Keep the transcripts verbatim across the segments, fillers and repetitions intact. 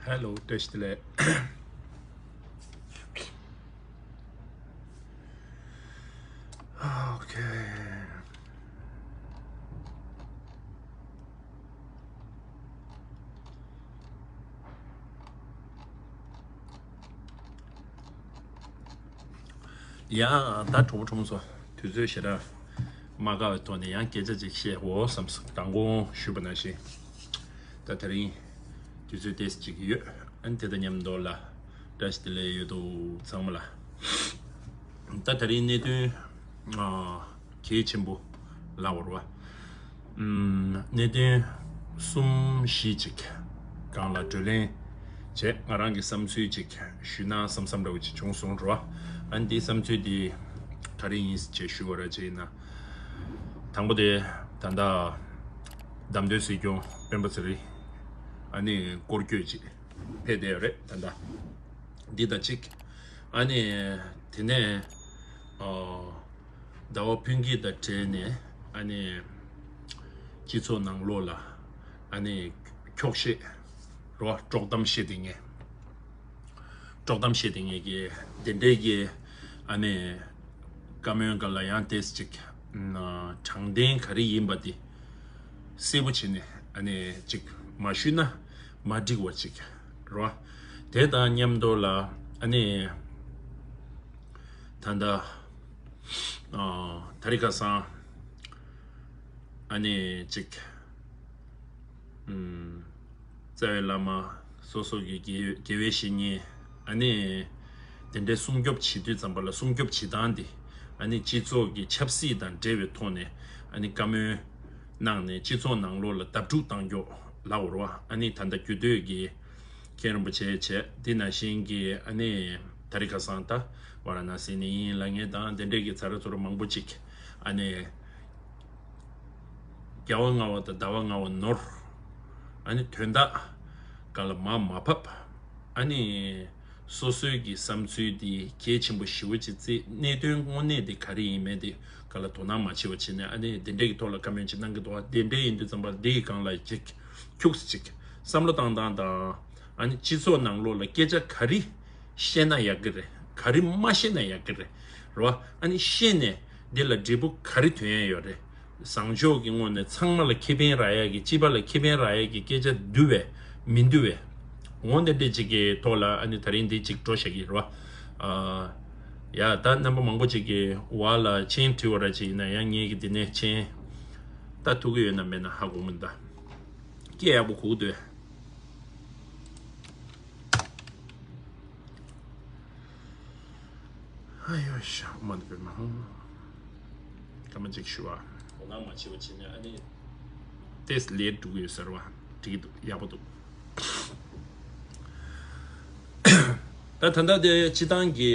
Hello, བཀྲ་ཤིས་བདེ་ལེགས། Okay. ཡ། ད་གྲོགས་པོ་གྲོགས་མོ་ཚོ། དུས་ཚོད་ཞེ་དྲག་མ་འགོར་བའི་ཐོག་ནས་ཡང་སྐད་ཆ་ཅིག་བཤད་འོ་བསམས། མདང་དགོང་ཞུས་པ་ནང་བཞིན། ད་དེ་རིང་དུས་ཚོད་ཏོག་ཙམ་ཅིག་ཡོད། ཨ་ནི་དེ་དང་མཉམ་དུ་ལ་བཀྲ་ཤིས་བདེ་ལེགས་ཡོད་དོ་ཚང་མ་ལ། ད་དེ་རིང་གནད་དོན་ཨ་གལ་ཆེན་པོ་ལབ་དགོས་རེད་བ། ཨམ། གནད་དོན་གསུམ་བཞི་ཅིག་སྒང་ལ་བགྲོ་གླེང་བྱས། ང་རང་གི་བསམ་ཚུལ་ཅིག་ཞུས་ན་བསམ་བསམ་འདྲ་བོ་ཅིག་བྱུང་སོང་རེད་བ། ཨ་ནི་འདིའི་བསམ་ཚུལ་འདི་ག་རེ་ཡིན་ཅེས་ཞུ་བ་ར་ཅིག་ཡིན་ན། དང་པོ་དེ་ད་ལྟ་བདམས་ཐོན་སྲིད་སྐྱོང་སྤེན་པ་ཚེ་རིང་ཨ་ནི་སྐོར་སྐྱོད་ཅིག་ཕེབས་བསྡད་ཡོད་རེད་ད་ལྟ། འདི་དང་གཅིག་ཨ་ནི་དེ་ནས་ཨ་ཟླ་བ་ཕུན་སྐྱིད་དང་འབྲེལ་ནས་ཨ་ནི་སྤྱི་ཚོགས་ནང་ལོགས་ལ་ཨ་ནི་འཁྱོག་བཤད་རོ། དཀྲོག་གཏམ་བཤད་དེ་ངས། དཀྲོག་གཏམ་བཤད་དེ་ངས་ཀྱི་དེ་འདྲའི་གི་ཨ་ནི་བཀའ་མོལ་སྒང་ལ་ཡང་ཏོག་ཙམ་ཅིག་དྲང་བདེན་ག་རེ་ཡིན་པ་དེ་གསལ་པོ་བྱས་ནས་ཨ་ནི་ཅིག་མ་ཞུས་ན་མ་འགྲིག་པ་ཅིག་རོ། དེ་དང་མཉམ་དུ་ལ་ཨ་ནི་ད་ལྟ་ཨ་དྷ་རི་ཁ་སང་ཨ་ནི་ཅིག་ཨམ། རྩ་བའི་བླ་མ་སོ་སོ་གི་དགེ་དགེ་བའི་བཤེས་གཉེན་ཨ་ནི་དེ་འདྲའི་སྲུང་སྐྱོབ་བྱེད་དུས་ཙམ་པ་ལ་སྲུང་སྐྱོབ་བྱེད་སྟངས་དེ་ཨ་ནི་སྤྱི་ཚོགས་ཀྱི་ཆབ་སྲིད་དང་འབྲེལ་བའི་ཐོག་ནས་ཨ་ནི་བཀའ་མོལ་གནང་ནས་སྤྱི་ཚོགས་ནང་ལོགས་ལ་བརྡབ་འཁྲུག་བཏང་ཀྱོག་ལབ་དགོས་རེད་བ། ཨ་ནི་ད་ལྟ་རྒྱུད་སྟོད་ཀྱི་མཁན་རིན་པོ་ཆེ་བྱས། དེ་ནང་བཞིན་གྱི་ཨ་ནི་དྷ་རི་ཁ་སང་ད་ཝ་ར་ཎ་སི་ནས་ཡིན་ལབ་མཁན་དང་དེ་འདྲའི་གི་ཚ་ར་ཚུ་ར་མང་པོ་ཅིག་ཨ་ནི་རྒྱལ་བ་ལྔ་པ་དང་ཟླ་བ་ལྔ་པ་ནོར། ཨ་ནི་དོན་དག་ག་ལ་མ་མ་ཕབ། ཨ་ནི་སོ་སོའི་གི་བསམ་ཚུལ་འདི་གལ་ཆེན་པོ་ཞེ་པོ་ཅིག་བརྩིས། གནད་དོན་དངོས་གནས་འདི་ག་རེ་ཡིན་མིན་འདི་ག་ལ་དོ་སྣང་མ་བྱེད་པ་བྱས་ནས་ཨ་ནི་དེ་འདྲའི་གི་ཐོག་ལ་བཀའ་མོལ་ཅིག་གནང་གི་འདུག་བ། དེ་འདྲའི་ཡིན་དུས་ཙམ་པ་འདི་གི་སྒང་ལ་ཅིག་ཁྱུགས་ཅིག་བསམ་བློ་བཏང་སྟངས་དང་། ཨ་ནི་སྤྱི་ཚོགས་ནང་ལོགས་ལ་སྐད་ཆ་ག་རེ་བཤད་ན་ཡག་གི་རེད། ག་རེ་མ་བཤད་ན་ཡག་གི་རེད། རེད་བ། ཨ་ནི་བཤད་ནས་འདི་ལ་འབྲས་བུ་ག་རེ་ཐོན་ཡ་ཡོད་རེད། བཟང་ཕྱོགས་ཀྱི་ངོས་ནས་ཚང་མ་ལ་ཁེ་ཕན་རག་ཡ་གི། སྤྱི་པ་ལ་ཁེ་ཕན་རག་ཡ་གི་སྐད་ཆ་འདུལ་བས་མི་འདུལ་བས། འོ་འདི་འདྲས་ཅིག་གི་ཐོག་ལ་ཨ་ནི་ད་རིང་འདི་ཅིག་འགྲོ་བཞག་གི་རེད་བ། ཨ། ཡ། ད་རྣམ་པ་མང་པོ་ཅིག་གི་བར་ལ་མཆན་བྲིས་པ་ར་ཅིག་ཡིན་ན་ཡང་ངེད་ཀྱི་འདི་ནས་མཆན་ལྟ་ཐུབ་ཀྱི་ཡོད་ན་མེད་ན་ཧ་གོ་མི་འདུག་སྐད་ཡག་པོ་གོ་གི་འདུག་ཨ་ཡོ་ཤ་མ་འདི་པའི་མ་ཧོང་། སྐར་མ་གཅིག་ཞུ་བ། དོ་སྣང་མ་བྱེད་པ་བྱས་ནས་ཨ་ནི་ཏེས་ལེད་འགྲོ་གི་ཡོད་ཟེར་བ། འགྲིག་གི་འདུག་ཡག་པོ་འདུག་ད་ད་ལྟ་དེ་སྤྱི་བཏང་གི་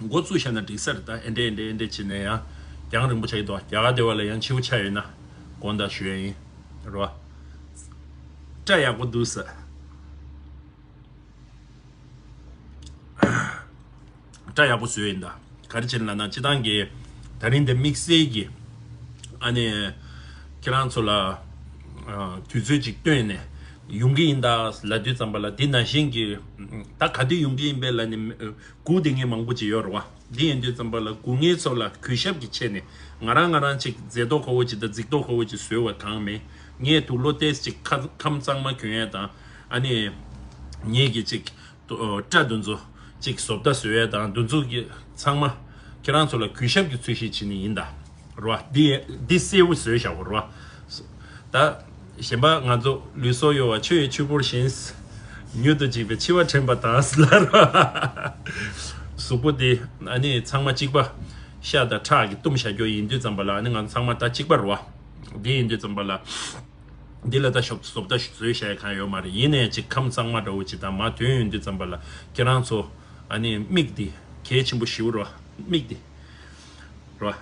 འགོ་བཙུགས་བཞག་ན་འགྲིག་ས་རེད། ད་ཨེ་འདྲས་ཨེ་འདྲས་ཨེ་འདྲས་བྱས་ནས་ཡང་རྒྱང་རིང་པོ་ཆགས་ཀྱི་འདུག་རྒྱ་གར་སྡེ་བ་ལ་ཡང་ཕྱི་པོ་ཆགས་ཡོད་ན་དགོངས་དག་ཞུ་ཡ་ཡིན། རོ། སྐྲ་ཡག་པོ་འདུག་ཟེར། སྐྲ་ཡག་པོ་བཟོས་ཡིན་ད། ག་རེ་བྱས་ན་ལབ་ན་སྤྱི་བཏང་གི་ད་རིང་འདི་དམིགས་བསལ་གྱི་ཨ་ནི་ཁྱེད་རང་ཚོ་ལ་ཨ་དུས་ཚོད་ཅིག་བཏོན་ནས་ཡོང་གི་ཡིན་ད་ལབ་དུས་ཙམ་པ་ལ། འདི་ནང་བཞིན་གྱི་ད་ག་དུས་ཡོང་གི་ཡིན་པས་ལབ་ནས་སྒུག་བསྡད་མཁན་མང་པོ་ཅིག་ཡོད་རེད་བ། འདི་ཡིན་དུས་ཙམ་པ་ལ་སྒུག་མཁན་ཚོ་ལ་གུས་ཞབས་ཀྱི་ཆེད་ནས་ང་རང་ང་རང་ཅིག་མཛེས་མདོག་ཁ་པོ་ཅིག་དང་རྫིག་མདོག་ཁ་པོ་ཅིག་བཟོས་པ་གང་མེད། ངས་དུག་ལོག་ཏོག་ཙམ་ཅིག་ཁ་ཁམས་གཙང་མ་གྱོན་ཡས་དང་། ཨ་ནི་ངེད་ཀྱི་ཅིག་སྐྲ་འདི་ཚོ་ཅིག་བཟོ་ལྟ་བཟོ་ཡས་དང་འདི་ཚོ་གི་ཚང་མ་ཁྱེད་རང་ཚོ་ལ་གུས་ཞབས་ཀྱི་ཚུལ་ཞིག་བྱེད་ནི་ཡིན་ད། རོ། འདི་འདི་གསལ་པོ་བཟོས་བཞག་གོ། རོ། ད་གཞན་པ་ང་ཚོ་ལུས་སྲོག་གཡོ་བ་ཆུ་ཡི་ཆུ་བུར་བཞིན། མྱུར་དུ་འཇིག་པའི་འཆི་བ་དྲན་པ་དང་ལ། རོ། གཟུགས་པོ་འདི་ཨ་ནི་ཚང་མ་གཅིག་པ། ཤ་དང་ཁྲག་གིས་བཏུམས་བཞག་རྒྱུ་ཡིན་དུས་ཙམ་པ་ལ་ཨ་ནི་ང་ཚང་མ་ད་གཅིག་པ་རེད་བ། འདི་ཡིན་དུས་ཙམ་པ་ལ། འདི་ལ་ད་ཞོབ་བཟོ་ལྟ་བཟོས་བཞག་ཡ་གང་ཡོད་མ་རེད། ཡིན་ནའི་ཅིག་ཁམས་གཙང་མ་འདྲ་བོ་ཅིག་དང་མར་ཐོན་ཡོང་དུས་ཙམ་པ་ལ་ཁྱེད་རང་ཚོ་ཨ་ནི་མིག་འདི་གལ་ཆེན་པོ་ཞེ་པོ་རེད་བ། མིག་འདི། རོ།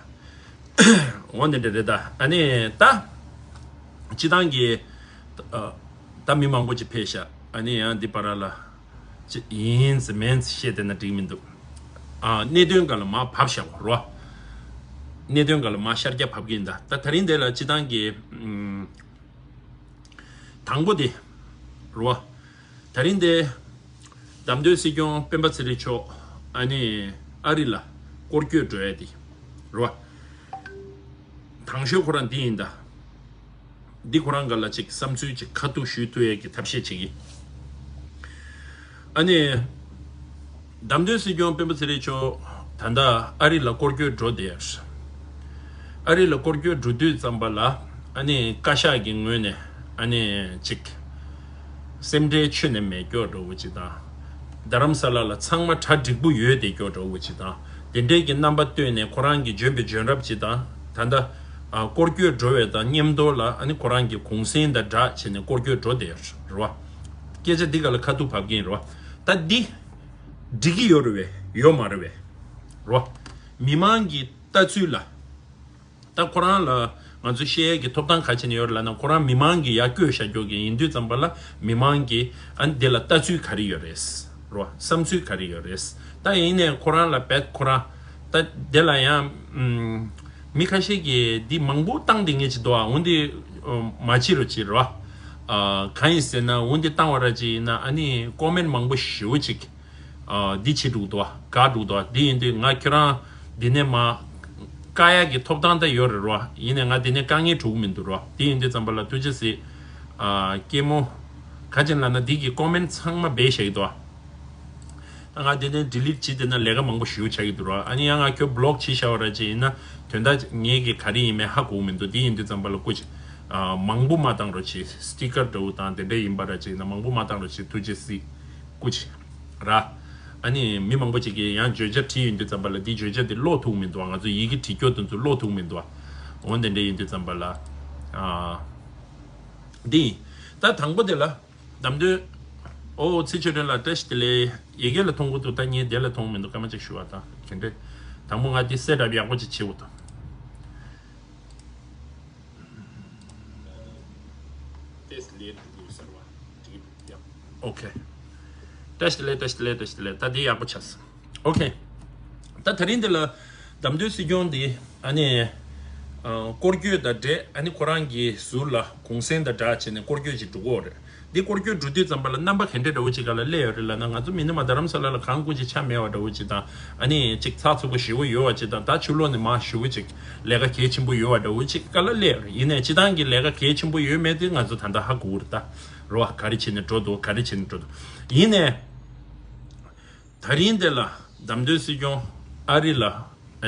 འོ་འདི་འདྲ་རེད་ད། ཨ་ནི་ད་སྤྱི་བཏང་གི་ཨ་ད་མི་མང་པོ་ཅིག་ཕེབས་ཤག་ཨ་ནི་ཡང་འདི་བར་ལ་ཅི་ཡིན་ཟེར་མིན་ཟེར་བཤད་བསྡད་ན་འགྲིག་མི་འདུག་ཨ་གནད་དོན་སྒང་ལ་མར་བབས་ཤག་རོ། གནད་དོན་སྒང་ལ་མར་ཤར་རྒྱག་བབས་ཀྱི་ཡིན་ད། ད་ད་རིང་འདི་ལ་སྤྱི་བཏང་གི་ཨམ། དང་པོ་དེ་རོ། ད་རིང་འདི་བདམས་ཐོན་སྲིད་སྐྱོང་སྤེན་པ་ཚེ་རིང་མཆོག་ཨ་ནི་ཨ་རི་ལ་སྐོར་སྐྱོད་འགྲོ་ཡ་དེ་རེད་བ། དང་ཤོས་ཁོ་རང་འདི་ཡིན་ད། འདི་ཁོ་རང་ག་ལ་ཅིག་བསམ་ཚུལ་ཅིག་ཁ་ཐུག་ཞུ་ཐུབ་ཡས་ཀྱི་ཐབས་ཤེས་བྱེད་ཀྱི། ཨ་ནི། བདམས་ཐོན་སྲིད་སྐྱོང་སྤེན་པ་ཚེ་རིང་མཆོག་ད་ལྟ་ཨ་རི་ལ་སྐོར་སྐྱོད་འགྲོ་བསྡད་ཡོད། ཨ་རི་ལ་སྐོར་སྐྱོད་འགྲོ་དུས་ཙམ་པ་ལ་ཨ་ནི་བཀའ་ཤག་གི་ངོས་ནས་ཨ་ནི་ཅིག་སེམས་ཁྲལ་ཁྱོན་ནས་མེད་སྐྱོ་འདྲ་བོ་ཅིག་དང་། རྡ་རམ་ས་ལ་ལ་ཚང་མ་གྲ་འགྲིག་པོ་ཡོད་བསྡད་སྐྱོ་འདྲ་བོ་ཅིག་དང་། དེ་འདྲའི་གི་རྣམ་པ་སྟོན་ནས་ཁོ་རང་གི་འཇོན་པའི་འཇོན་རབས་ཅིག་དང་། ད་ལྟ་ཨ་སྐོར་སྐྱོད་འགྲོ་བའི་དང་མཉམ་དུ་ལ་ཨ་ནི་ཁོ་རང་གི་གུང་སེང་དང་སྦྲགས་བྱས་ནས་སྐོར་སྐྱོད་འགྲོ་བསྡད་ཡོད་རེད་བ། སྐད་ཆ་འདི་ག་ལ་ཁ་ཐུག་བབས་ཀྱིན་རེད་བ། ད་འདི་འགྲིག་གི་ཡོད་རེད་བས་ཡོད་མ་རེད་བས་རེད་བ། མི་མང་གི་ལྟ་ཚུལ་ལ། ད་ཁོ་རང་ལ་ང་ཚོ་བཤད་ཡས་ཀྱི་ཐོབ་ཐང་ག་བྱས་ནས་ཡོད་རེད་ལབ་ན། ཁོ་རང་མི་མང་གིས་ཡར་བསྐོས་བཞག་རྒྱུ་གི་ཡིན་དུས་ཙམ་པ་ལ་མི་མང་གིས་ཨ་ནི་དེ་ལ་ལྟ་ཚུལ་ག་རེ་ཡོད་རེད་རོ། བསམ་ཚུལ་ག་རེ་ཡོད་རེད། ད་ཡིན་ནའི་ཁོ་རང་ལ་བེད་ཁོ་རང་ད་དེ་ལ་ཡང་ཨམ་མི་ཁ་ཤས་ཀྱིས་འདི་མང་པོ་བཏང་བསྡད་མཁན་ཅིག་འདུག་ཨ། འོན་ཏེ་ཨ་མ་བྱེད་རོགས་བྱེད་རོ། ཨ་གང་ཡིན་ཟེར་ན་འོན་ཏེ་བཏང་བ་ར་ཅིག་ཡིན་ན་ཨ་ནི་ཀོ་མེན་མང་པོ་ཞེ་པོ་ཅིག་ཨ་འདི་བྱེད་འགྲོ་གི་འདུག་ག་འགྲོ་གི་འདུག་འདི་ཡིན་དུས་ང་ཁྱོད་རང་འདི་ནས་མ་བཀག་ཡག་གི་ཐོབ་ཐང་ད་ཡོད་རེད་རོ། ཡིན་ནའི་ང་འདི་ནས་བཀག་ཉར་འགྲོ་གི་མི་འདུག་རོ། འདི་ཡིན་དུས་ཙམ་པ་ལ་ཐུགས་རྗེ་གཟིགས། ཨ་སྐྱེ་མོ་ག་ཅིག་ལབ་ན་འདི་གི་ཀོ་མེན་ཚང་མ་སྦས་བཞག་གི་འདུག་ད་ང་འདི་ནས་ཌི་ལིཊ་བྱེད་བསྡད་ན་ལས་ཀ་མང་པོ་ཞེ་པོ་ཆགས་ཀྱི་འདུག་རོ། ཨ་ནི་ཡང་ང་ཁྱོད་བི་ལོག་བྱེད་བཞག་པ་ར་ཅིག་ཡིན་ན་དོན་དག་ངེད་ཀྱི་ག་རེ་ཡིན་མིན་ཧ་གོ་གི་མི་འདུག་འདི་ཡིན་དུས་ཙམ་པ་ལ་སྐུ་མཁྱེན། ཨ་མང་པོ་མ་བཏང་རོགས་བྱེད། སི་ཊི་ཀར་འདྲ་བོ་དང་དེ་འདྲ་ཡིན་པ་ར་ཅིག་ཡིན་ན་མང་པོ་མ་བཏང་རོགས་བྱེད། ཐུགས་རྗེ་གཟིགས། སྐུ་མཁྱེན། ར། ཨ་ནི་མི་མང་པོ་ཅིག་གིས་ཡང་བརྗོད་བྱ་བྲིས་ཡོང་དུས་ཙམ་པ་ལ་འདི་བརྗོད་བྱ་འདི་ཀློག་ཐུབ་མི་འདུག་འང་ཚོ་ཡི་གེ་བྲིས་རྒྱུ་དེ་ཚོ་ཀློག་ཐུབ་མི་འདུག་འོ་དེ་འདྲ་ཡིན་དུས་ཙམ་པ་ལ། ཨ། འདི། ད་དང་པོ་དེ་ལ། བདམས་ཐོན། ཨོ་ཚེ་ཆོས་སྒྲོན་ལགས་བཀྲ་ཤིས་བདེ་ལེགས། ཡི་གེ་ལ་མཐོང་གི་འདུག་ད་ངས་དེ་ལ་མཐོང་མི་འདུག་སྐར་མ་གཅིག་ཞུ་བ་དང་ག་འདྲ། དང་པོ་ང་འདི་སེ་ཊབ་ཡག་པོ་ཅིག་བྱེད་དགོས་དང་། ཏེས་ལེ་དུ་ཡོད་ཟེར་བ། འགྲིག་ཡོད། ཨོ་ཁེ། བཀྲ་ཤིས་བདེ་ལེགས། བཀྲ་ཤིས་བདེ་ལེགས། བཀྲ་ཤིས་བདེ་ལེགས། ད་འདི་ཡག་པོ་ཆགས་སོང་། ཨོ་ཁེ། ད་དེ་རིང་འདི་ལ་བདམས་ཐོན་སྲིད་སྐྱོང་འདི་ཨ་ནི་ཨ་སྐོར་སྐྱོད་དང་འབྲེལ་ཨ་ནི་ཁོ་རང་གི་ཟུར་ལ་གུང་སེང་དང་སྦྲགས་བྱས་ནས་སྐོར་སྐྱོད་ཅིག་འགྲོ་གི་ཡོད་རེད། འདི་སྐོར་སྐྱོད་འགྲོ་དུས་ཙམ་པ་ལ་རྣམ་པ་ག་འདྲ་འདྲ་བོ་ཅིག་ག་ལ་སླེབས་ཡོད་རེད་ལབ་ན། ང་ཚོ་མི་ནི་མ་རྡ་རམ་ས་ལ་ལ་གངས་སྐོར་ཅིག་ཆ་མེད་པ་འདྲ་བོ་ཅིག་དང་། ཨ་ནི་ཅིག་ཚགས་ཚུད་པོ་ཞེ་པོ་ཡོད་པ་ཅིག་དང་། ད་ཕྱི་ལོགས་ནས་མར་ཞེ་པོ་ཅིག་ལས་ཀ་གལ་ཆེན་པོ་ཡོད་པ་འདྲ་བོ་ཅིག་ག་ལ་སླེབས་ཡོད་རེད། ཡིན་ནའི་སྤྱིར་བཏང་གི་ལས་ཀ་གལ་ཆེན་པོ་ཡོད་མེད་དེ་ང་ཚོ་ད་ལྟ་ཧ་གོ་གི་རེད་ད། རེད་བ། ག་རེ་བྱས་ནས་འགྲོ་འདུག་ག་རེ་བྱས་ནས་འགྲོ་འདུག་ཡིན་ནའི། ད་རིང་འདི་ལ་བདམས་ཐོན་སྲིད་སྐྱོང་ཨ་རི་ལ་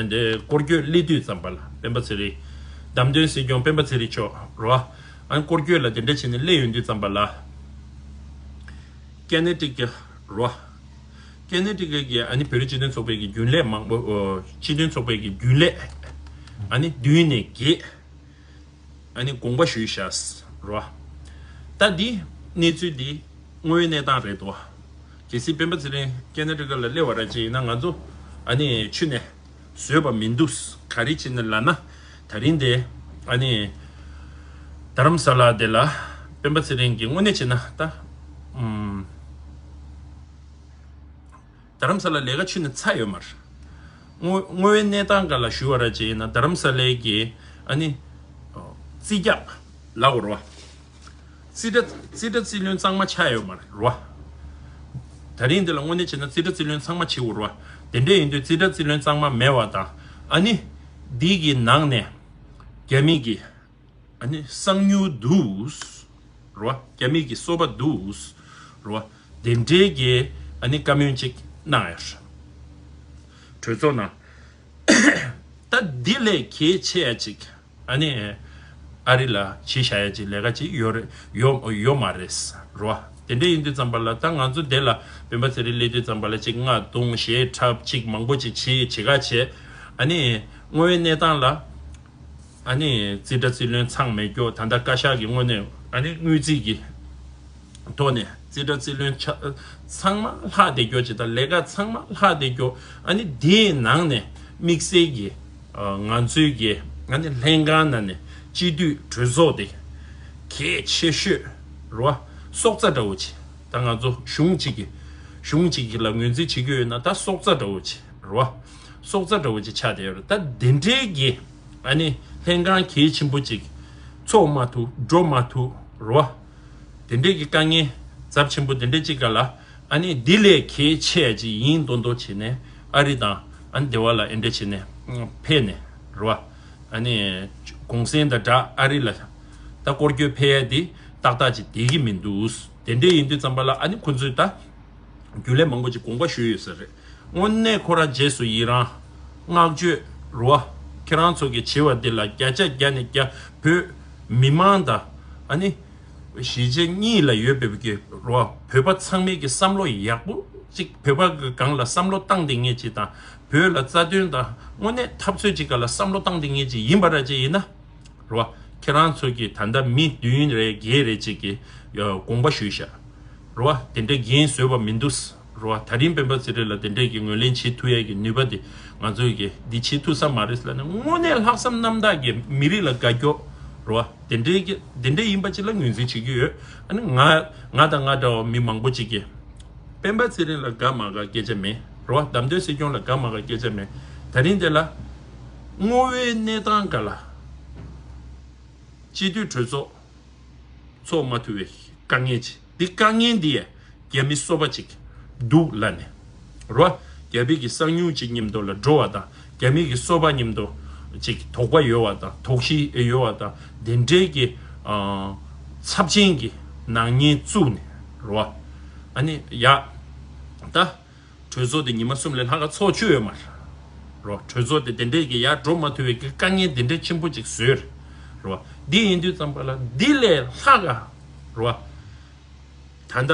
འདི་སྐོར་སྐྱོད་སླེབས་དུས་ཙམ་པ་ལ་སྤེན་པ་ཚེ་རིང་། བདམས་ཐོན་སྲིད་སྐྱོང་སྤེན་པ་ཚེ་རིང་མཆོག་རོ། ཨ་སྐོར་སྐྱོད་ལ་དེ་འདྲ་བྱས་ནས་སླེབས་ཡོང་དུས་ཙམ་པ་ལ། ཀེ་ནེ་ཊི་ཀ་རོ། ཀེ་ནེ་ཊི་ཀ་གི་ཨ་ནི་བོད་རིགས་སྤྱི་མཐུན་ཚོགས་པའི་གི་རྒྱུན་ལས་མང་པོ། སྤྱི་མཐུན་ཚོགས་པའི་གི་རྒྱུན་ལས་ཨ་ནི་བདུན་ནས་བརྒྱད། ཨ་ནི་དགོངས་པ་ཞུས་བཞག་རོ། ད་འདི་གནས་ཚུལ་འདི་དངོས་ཡོད་གནས་སྟངས་རེད་དོ། གལ་སྲིད་སྤེན་པ་ཚེ་རིང་ཀེ་ན་ཌ་ག་ལ་སླེབས་པ་ར་ཅིག་ཡིན་ན་ང་ཚོ་ཨ་ནི་ཆུ་ནས་བཟོས་པ་མི་འདུག་ག་རེ་བྱས་ནས་ལབ་ན། ད་རིང་འདི་ཨ་ནི་རྡ་རམ་ས་ལ་འདི་ལ་སྤེན་པ་ཚེ་རིང་གིས་དངོས་གནས་བྱས་ན་ད་ཨུམ། རྡ་རམ་ས་ལ་ལས་ཀ་ཁྱོན་ནས་ཚར་ཡོད་མ་རེད། དངོས་དངོས་ཡོད་གནས་སྟངས་སྒང་ལ་ཞུ་བ་ར་ཅིག་ཡིན་ན་རྡ་རམ་ས་ལའི་གི་ཨ་ནི་རྩིས་རྒྱག་ལབ་དགོས་རེད་བ། རྩིས་ཁྲ་རྩིས་ཁྲ་རྩིས་ལེན་གཙང་མ་ཆགས་ཡོད་མ་རེད་བ། ད་རིང་འདི་ལ་དངོས་གནས་བྱས་ན་རྩིས་ཁྲ་རྩིས་ལེན་གཙང་མ་བྱེད་དགོས་རེད་བ། དེ་འདྲ་ཡིན་དུས་རྩིས་ཁྲ་རྩིས་ལེན་གཙང་མ་མེད་པ་དང་། ཨ་ནི་འདི་གི་ནང་ནས་རྒྱ་མི་གི་ཨ་ནི་གསང་ཉུལ་འདུག་རོ། རྒྱ་མི་གི་སོ་པ་འདུག་རོ། དེ་འདྲའི་གི་ཨ་ནི་བཀའ་མོལ་ཅིག་གནང་ཡོད། གྲོས་ཚོགས་ནང་། ད་འདི་ལས་གལ་ཆེ་ཡ་ཅིག་ཨ་ནི་ཨ་རི་ལ་བྱེད་བཞག་ཡ་ཅིག་ལས་ཀ་ཅིག་ཡོད་རེད་ཡོད་ཡོད་མ་རེད་རོ། དེ་འདྲ་ཡིན་དུས་ཙམ་པ་ལ་ད་ང་ཚོ་དེ་ལ་སྤེན་པ་ཚེ་རིང་སླེབས་དུས་ཙམ་པ་ལ་ཅིག་རྔ་བརྡུངས་གཞས་འཁྲབ་ཅིག་མང་པོ་ཅིག་བྱེད་བྱེད་ག་བྱེད། ཨ་ནི་དངོས་ཡོད་གནས་སྟངས་ལ། ཨ་ནི་རྩིས་ཁྲ་རྩིས་ལེན་ཚང་མེད་སྐྱོ། ད་ལྟ་བཀའ་ཤག་གི་དངོས་གནས་ཨ་ནི་དངུལ་རྩིས་ཀྱི་ཐོག་ནས་རྩིས་ཁྲ་རྩིས་ལེན་ཆ་ཚང་མ་ལྷག་བསྡད་སྐྱོ་ཅིག་དང་ལས་ཀ་ཚང་མ་ལྷག་བསྡད་སྐྱོ། ཨ་ནི་དེའི་ནང་ནས་དམིགས་བསལ་གྱི་ང་ཚོའི་གི་ཨ་ནི་ལྷན་ཁང་ནང་ནས་སྤྱི་འཐུས་གྲོས་ཚོགས་དེ་གལ་ཆེ་ཤོས་རེད་བ། སྲོག་རྩ་འདྲ་བོ་ཅིག་ད་ང་ཚོ་གཞུང་གཅིག་གི་གཞུང་གཅིག་གི་ལ་ངོས་འཛིན་བྱེད་ཀྱི་ཡོད་ན་ད་སྲོག་རྩ་འདྲ་བོ་ཅིག་རེད་བ། སྲོག་རྩ་འདྲ་བོ་ཅིག་ཆགས་བསྡད་ཡོད་རེད། ད་དེ་འདྲའི་གི་ཨ་ནི་ལྷན་ཁང་གལ་ཆེན་པོ་ཅིག་ཚོགས་མ་ཐུབ་འགྲོ་མ་ཐུབ་རེད་བ། དེ་འདྲའི་གི་དཀའ་ངལ་ ཚབས་ཆེན་པོ་དེ་འདྲ་ཅིག་ག་ལ། ཨ་ནི་འདི་ལས་གལ་ཆེ་ཅིག་ཡིན་མདོག་མདོག་བྱས་ནས་ཨ་རི་དང་ཨ་ནི་དེ་བ་ལ་ཨེ་འདྲ་བྱས་ནས་ཕེབས་ནས་རེད་བ། ཨ་ནི་གུང་སེང་དང་སྦྲགས་ཨ་རི་ལ་ད་སྐོར་སྐྱོད་ཕེབས་ཡ་དེ་ཏག་ཏག་ཅིག་བསྡད་ཀྱི་མི་འདུག་དེ་འདྲ་ཡིན་དུས་ཙམ་པ་ལ་ཨ་ནི་ཁོ་ཚོས་ད་རྒྱུན་ལས་མང་པོ་ཅིག་དགོངས་པ་ཞུས་ཡོད་ས་རེད། དངོས་གནས་ཁོ་རང་རྗེས་སུ་ཡི་རང་བསྔགས་བརྗོད་རེད་བ། ཁྱེད་རང་ཚོ་གི་བྱས་པ་འདི་ལ་བརྒྱ་ཆ་བརྒྱ་ནས་བརྒྱ་བོད་མི་མང་དང་ཨ་ནི། གཞིས་བྱེས་གཉིས་ལ་ཡོད་པའི་གི་རོ། བོད་པ་ཚང་མའི་གི་བསམ་བློ་ཡག་པོ་ཅིག་བོད་པ་གི་སྒང་ལ་བསམ་བློ་བཏང་བསྡད་མཁན་ཅིག་དང་། བོད་ལ་རྩ་དོན་དང་དངོས་གནས་འཐབ་རྩོད་ཅིག་སྒང་ལ་བསམ་བློ་བཏང་བསྡད་མཁན་ཅིག་ཡིན་པ་ར་ཅིག་ཡིན་ན་རོ། ཁྱེད་རང་ཚོ་གི་ད་ལྟ་མི་བདུན་རེ་བརྒྱད་རེ་ཅིག་གི་དགོངས་པ་ཞུས་ཤག་རོ། དེ་འདྲའི་འགན་བཟོས་པ་མི་འདུག་རོ། ད་རིང་སྤེན་པ་ཚེ་རིང་ལ་དེ་འདྲའི་གི་ངོས་ལེན་བྱེད་ཐུབ་ཡས་ཀྱི་ནུས་པ་དེ་ང་ཚོས་གི་འདི་བྱེད་ཐུབ་ས་མ་རེད་ལབ་ནས་དངོས་གནས་ལྷག་བསམ་རྣམ་དག་གི་མི་རིགས་ལ་དགའ་སྐྱོ་རོ། དེ་འདྲའི་གི་དེ་འདྲ་ཡིན་པ་ཅིག་ལ་ངོས་འཛིན་བྱེད་ཀྱི་ཡོད། ཨ་ནི་ང་ང་དང་ང་འདྲ་བ་མི་མང་པོ་ཅིག་གིས་སྤེན་པ་ཚེ་རིང་ལ་དགའ་མ་དགའ་སྐད་ཆ་མེད་རོ། བདམས་ཐོན་སྲིད་སྐྱོང་ལ་དགའ་མ་དགའ་སྐད་ཆ་མེད། ད་རིང་དེ་ལ་དངོས་པོའི་གནས་སྟངས་ག་ལ་སྤྱི་འཐུས་གྲོས་ཚོགས་ཚོགས་མ་ཐུབ་པའི་དཀའ་ངལ་ཅིག་འདི་དཀའ་ངལ་འདི་ཡ་རྒྱ་མི་སོ་པ་ཅིག་འདུག་ལབ་ནས་རོ། རྒྱ་བོད་ཀྱི་གསང་ཉུལ་ཅིག་མཉམ་དུ་ལ་འགྲོ་བ་དང་རྒྱ་མི་གི་སོ་པ་མཉམ་དུ་ཅིག་དོགས་པ་ཡོད་བ་དང་དོགས་གཞི་ཡོད་བ་དང་དེ་འདྲའི་གི་ཨ་ཚབས་ཆེན་གྱི་ནག་ཉེས་བཙུགས་ནས་རོ། ཨ་ནི་ཡ་ད། གྲོས་ཚོགས་དེ་ཉི་མ་གསུམ་ལས་ལྷག་ག་ཚོགས་བཅུག་ཡོད་མ་རེད། རོ། གྲོས་ཚོགས་དེ་དེ་འདྲས་ཀྱི་ཡར་འགྲོ་མ་ཐུབ་པའི་གི་དཀའ་ངལ་དེ་འདྲས་ཆེན་པོ་ཅིག་བཟོས་རེད། རོ། འདི་ཡིན་དུས་ཙམ་པ་ལ་འདི་ལས་ལྷག་ག་རོ། ད་ལྟ་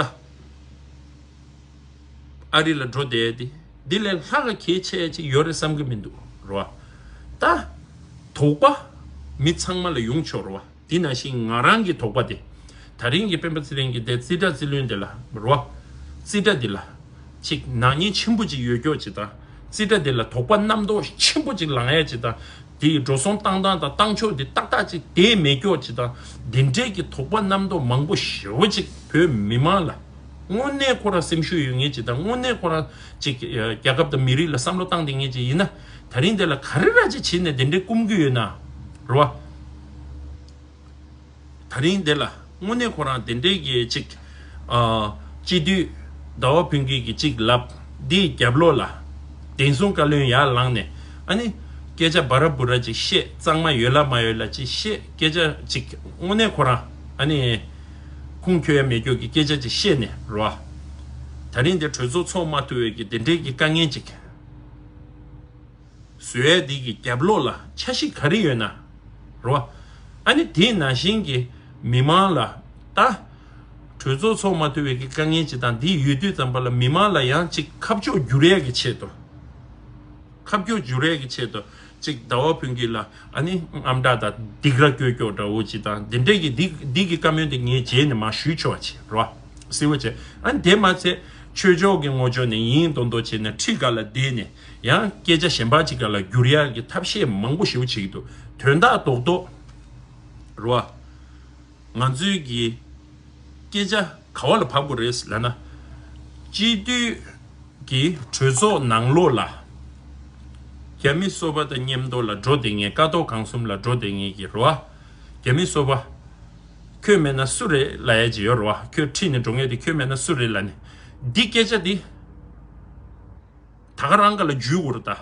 ཨ་རི་ལ་འགྲོ་བསྡད་དེ་འདི་ལས་ལྷག་ག་གལ་ཆེ་ཅིག་ཡོད་རེད་བསམ་གི་མི་འདུག་རོ། ད་དོགས་པ་མི་ཚང་མ་ལ་ཡོང་ཆོག་རོ། དེ་ནང་བཞིན་ང་རང་གི་དོགས་པ་དེ། ད་རིང་གི་སྤེན་པ་ཚེ་རིང་གི་དེ་རྩིས་ཁྲ་རྩིས་ལོན་དེ་ལ་རོ། རྩིས་ཁྲ་འདི་ལ་ཅིག་ནག་ཉེས་ཆེན་པོ་ཅིག་ཡོད་ཀྱོག་ཅིག་དང་རྩིས་ཁྲ་འདི་ལ་དོགས་པ་རྣམ་རྟོག་ཆེན་པོ་ཅིག་ལངས་ཡ་ཅིག་དང་དེ་ཡི་འགྲོ་སོང་བཏང་སྟངས་དང་བཏང་ཕྱོགས་འདི་ཏག་ཏག་ཅིག་དེ་མེད་ཀྱོག་ཅིག་དང་དེ་འདྲས་ཀྱི་དོགས་པ་རྣམ་རྟོག་མང་པོ་ཞེ་པོ་ཅིག་བོད་མི་མང་ལ་དངོས་གནས་ཁོ་རང་སེམས་ཤུགས་ཡོད་ངེས་ཅིག་དང་དངོས་གནས་ཁོ་རང་ཅིག་རྒྱལ་ཁབ་དང་མི་རིགས་ལ་བསམ་བློ་བཏང་བསྡད་ངེས་ཅིག་ཡིན་ན་ད་རིང་དེ་ལ་ག་རེ་ར་ཅིག་བྱས་ནས་དེ་འདྲས་སྐུམ་གྱི་ཡོད་ན་རོ། ད་རིང་འདི་ལ་དངོས་གནས་ཁོ་རང་དེ་འདྲའི་གི་ཅིག་ཨ་སྤྱི་འཐུས་ཟླ་བ་ཕུན་སྐྱིད་ཀྱི་ཅིག་ལབ་འདིའི་རྒྱབ་ལོགས་ལ་བདེན་སྲུང་བཀའ་བློན་ཡར་ལངས་ནས་ཨ་ནི་སྐད་ཆ་སྦ་ར་འབུ་ར་ཅིག་བཤད་གཙང་མ་ཡོད་ལ་མ་ཡོད་ལ་ཅིག་བཤད་སྐད་ཆ་ཅིག་དངོས་གནས་ཁོ་རང་ཨ་ནི་ཁུངས་འཁྱོལ་ཡ་མེད་རྒྱུ་གི་སྐད་ཆ་ཅིག་བཤད་ནས་རོ། ད་རིང་འདི་གྲོས་ཚོགས་ཚོགས་མ་ཐུབ་པའི་གི་དེ་འདྲའི་གི་དཀའ་ངལ་ཅིག་བཟོ་ཡས་འདི་གི་རྒྱབ་ལོགས་ལ་འཆར་གཞི་ག་རེ་ཡོད་ན། རོ། ཨ་ནི་དེ་ནང་བཞིན་གྱི་མི་མང་ལ་ད། གྲོས་ཚོགས་ཚོགས་མ་ཐུབ་པའི་གི་དཀའ་ངལ་ཅིག་དང་འདི་ཡོད་དུས་ཙམ་པ་ལ་མི་མང་ལ་ཡང་ཅིག་ཁ་ཕྱོགས་བསྒྱུར་ཡས་ཀྱི་ཆེད་དུ། ཁ་ཕྱོགས་བསྒྱུར་ཡས་ཀྱི་ཆེད་དུ་ཅིག་ཟླ་བ་ཕུན་སྐྱིད་ལ་ཨ་ནི་ཨམ་ཕྲག་དང་སྡིགས་ར་སྐྱོ་སྐྱོ་འདྲ་བོ་ཅིག་དང་འདི་འདྲས་ཀྱི་འདི་འདི་གི་བཀའ་མོལ་འདི་ངས་རྗེས་ནས་མར་ཞུས་ཆོག་པ་བྱེད་རོ། སྲིད་པ་བྱེད། ཨ་ནི་དེ་མ་ཚད་ཆོས་ཕྱོགས་ཀྱི་ངོ་ཕྱོགས་ནས་ཡིན་མདོག་མདོག་བྱས་ནས་ཁྲི་ག་ལ་བསྡད་ནས། ཡང་སྐད་ཆ་གཞན་པ་ཅིག་ག་ལ་བསྒྱུར་ཡག་གི་ཐབས་ཤེས་མང་པོ་ཞེ་པོ་བྱེད་ཀྱི་འདུག་དོན་དག་རྡོག་རྡོག་རེད་བ། ང་ཚོའི་གི་སྐད་ཆ་ག་བ་ལ་བབས་དགོས་རེད་ལབ་ན། སྤྱི་འཐུས་ཀྱི་གྲོས་ཚོགས་ནང་ལོགས་ལ་རྒྱ་མི་སོ་པ་དང་མཉམ་དུ་ལ་འགྲོ་བསྡད་མཁན་ཀ་ཐོག་གང་གསུམ་ལ་འགྲོ་བསྡད་མཁན་གྱི་རེད་བ། རྒྱ་མི་སོ་པ་ཁྱོད་མེད་ན་སུ་རེད་ལབ་ཡ་ཅིག་ཡོད་རེད་བ། ཁྱོད་ཁྲིད་ནས་འགྲོ་མཁན་དེ་ཁྱོད་མེད་ན་སུ་རེད་ལབ་ནས་འདི་སྐད་ཆ་འདི། ད་ག་རང་ག་ལ་འཇུས་དགོས་རེད་ད།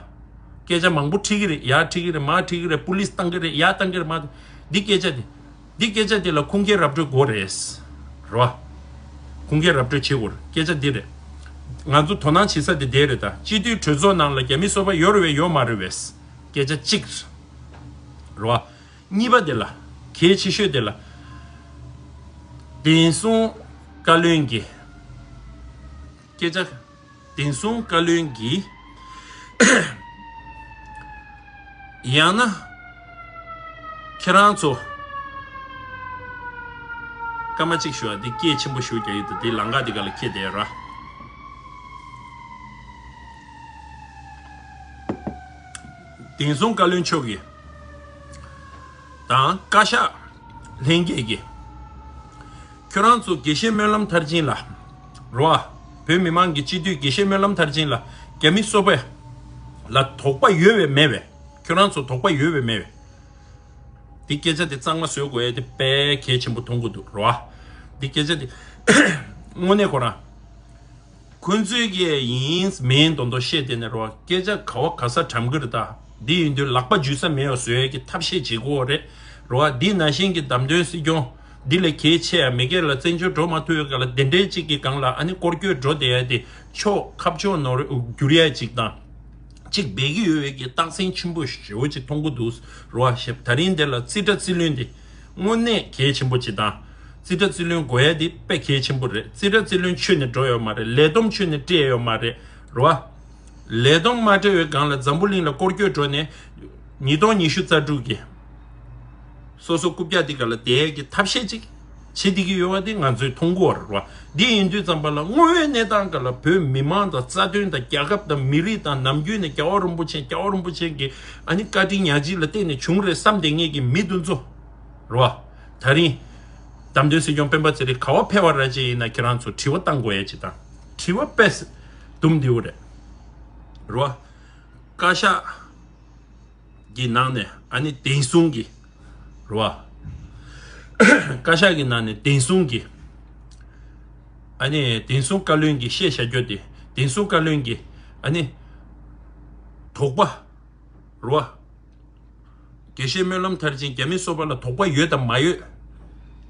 སྐད་ཆ་མང་པོ་ཁྲིད་ཀྱི་རེད། ཡར་ཁྲིད་ཀྱི་རེད། མར་ཁྲིད་ཀྱི་རེད། པུ་ལིས་བཏང་གི་རེད། ཡར་བཏང་གི་རེད། མར། འདི་སྐད་ཆ་དེ། འདི་སྐད་ཆ་དེ་ལ་ཁུངས་སྐྱེལ་ར་སྤྲོད་དགོས་རེད། རེད་བ། ཁུངས་སྐྱེལ་ར་སྤྲོད་བྱེད་དགོས་རེད། སྐད་ཆ་འདི་རེད། ང་ཚོ་དོ་སྣང་བྱེད་ས་དེ་དེ་རེད་ད། སྤྱི་འཐུས་གྲོས་ཚོགས་ནང་ལ་རྒྱ་མི་སོ་པ་ཡོད་རེད་བས་ཡོད་མ་རེད་བས། སྐད་ཆ་གཅིག་རེད་བ། གཉིས་པ་དེ་ལ། གལ་ཆེ་ཤོས་དེ་ལ། བདེན་སྲུང་བཀའ་བློན་གྱི་སྐད་ཆ། བདེན་སྲུང་བཀའ་བློན་གྱིས། ཡང་ན། ཁྱེད་རང་ཚོ། སྐར་མ་གཅིག་ཞུ་བ་འདི་སྐད་ཆེན་པོ་ཞུ་རྒྱ་ཡིག་ཏུ་འདི་ལམ་ཁ་འདི་ག་ལ་ཁྱེད་དེ་ར། བདེན་སྲུང་བཀའ་བློན་མཆོག་གིས། དང་བཀའ་ཤག་ལྷན་རྒྱས་ཀྱིས། ཁྱོད་རང་ཚོ་དགེ་བཤེས་སྨོན་ལམ་མཐར་ཕྱིན་ལ། རོ། བོད་མི་མང་གི་སྤྱི་འཐུས་དགེ་བཤེས་སྨོན་ལམ་མཐར་ཕྱིན་ལ་རྒྱ་མི་སོ་པ་ལ་དོགས་པ་ཡོད་པས་མེད་པས། ཁྱོད་རང་ཚོ་དོགས་པ་ཡོད་པས་མེད་པས། འདི་སྐད་ཆ་དེ་གཙང་མ་བཟོ་དགོས་ཡ་དེ་དཔེ་གལ་ཆེན་པོ་མཐོང་གི་འདུག་རོ། འདི་སྐད་ཆ་དེ་ དངོས་གནས་ཁོ་རང་། ཁོ་ཚོས་ཀྱི་ཡིན་མིན་དོན་དུ་བཤད་དེ་ནས་རོ། སྐད་ཆ་ག་བ་ག་ས་གྲམ་གི་རེད་ད། འདི་ཡིན་དུས་ལག་པ་འཇུ་ས་མེད་པ་བཟོ་ཡས་ཀྱི་ཐབས་ཤེས་བྱེད་དགོས་རེད་རོ། འདི་ནང་བཞིན་གྱི་བདམས་ཐོན་སྲིད་སྐྱོང་འདི་ལས་གལ་ཆེ་ཡ་མི་སྐད་ལ་བཙན་བྱོལ་འགྲོ་མ་ཐུབ་ཡ་ག་ལ་དེ་འདྲའི་གཅིག་གི་སྒང་ལ་ཨ་ནི་སྐོར་སྐྱོད་འགྲོ་བསྡད་ཡ་དེ་ཕྱོགས་ཁ་ཕྱོགས་ནོར་འགྱུར་ཡ་གཅིག་དང་། གཅིག་འབད་ཀྱི་ཡོད་པའི་གི་རྟགས་མཚན་ཆེན་པོ་ཞེ་པོ་ཅིག་མཐོང་གི་འདུག་རོ། ཞེས་ད་རིང་འདི་ལ་རྩིས་ཁྲ་རྩིས་ལོན་འདི་དངོས་གནས་གལ་ཆེན་པོ་ཅིག་དང་། རྩིས་ཁྲ་རྩིས་ལོན་དགོས་ཡ་འདི་དཔེ་གལ་ཆེན་པོ་རེད། རྩིས་ཁྲ་རྩིས་ལོན་ཁྱོན་ནས་འགྲོ་ཡོད་མ་རེད། ལས་བསྡོམས་ཁྱོན་ནས་སྤྲད་ཡོད་མ་རེད་རོ། ལས་བསྡོམས་མ་སྤྲད་པའི་སྒང་ལ་འཛམ་བུ་གླིང་ལ་སྐོར་སྐྱོད་འགྲོ་ནས་ཉིས་སྟོང་ཉི་ཤུ་རྩ་དྲུག་གི་སོ་སོ་རྐུབ་བཀྱག་འདི་ག་ལ་བསྡད་ཀྱི་ཐབས་ཤེས་ཅིག་བྱེད་བསྡད་ཀྱི་ཡོད་པ་འདི་ང་ཚོས་མཐོང་གི་ཡོད་རེད་བ། འདི་ཡིན་དུས་ཙམ་པ་ལ་དངོས་ཡོད་གནས་སྟངས་ག་ལ་བོད་མི་མང་དང་རྩ་དོན་དང་རྒྱལ་ཁབ་དང་མི་རིགས་དང་ནམ་རྒྱུན་ནས་རྒྱལ་བ་རིན་པོ་ཆེ་རྒྱལ་བ་རིན་པོ་ཆེ་གི་ཨ་ནི་བཀའ་དྲིན་ཉག་གཅིག་ལ་བརྟེན་ནས་བྱུང་རེད་བསམ་བསྡད་མཁན་གྱི་མི་འདི་ཚོ་རེད་བ། ད་རིང་བདམས་ཐོན་སྲིད་སྐྱོང་སྤེན་པ་ཚེ་རིང་ག་བ་ཕེབས་པ་ར་ཅིག་ཡིན་ན་ཁྱེད་རང་ཚོ་དྲི་བ་བཏང་དགོས་ཡ་ཅིག་དང་། དྲི་བ་དཔེ་སྡུམ་འདིའུ་རེད་རེད་བ། བཀའ་ཤག་གི་ནང་ནས་ཨ་ནི་བདེན་སྲུང་གི་རེད་བ། བཀའ་ཤག་གི་ནང་ནས་བདེན་སྲུང་གི་ཨ་ནི་བདེན་སྲུང་བཀའ་བློན་གྱི་བཤད་བྱ་རྒྱུ་དེ་བདེན་སྲུང་བཀའ་བློན་གྱི་ཨ་ནི་དོགས་པ་རེད་བ། དགེ་བཤེས་སྨོན་ལམ་མཐར་ཕྱིན་རྒྱ་མི་སོ་པ་ལ་དོགས་པ་ཡོད་དམ་མ་ཡོད།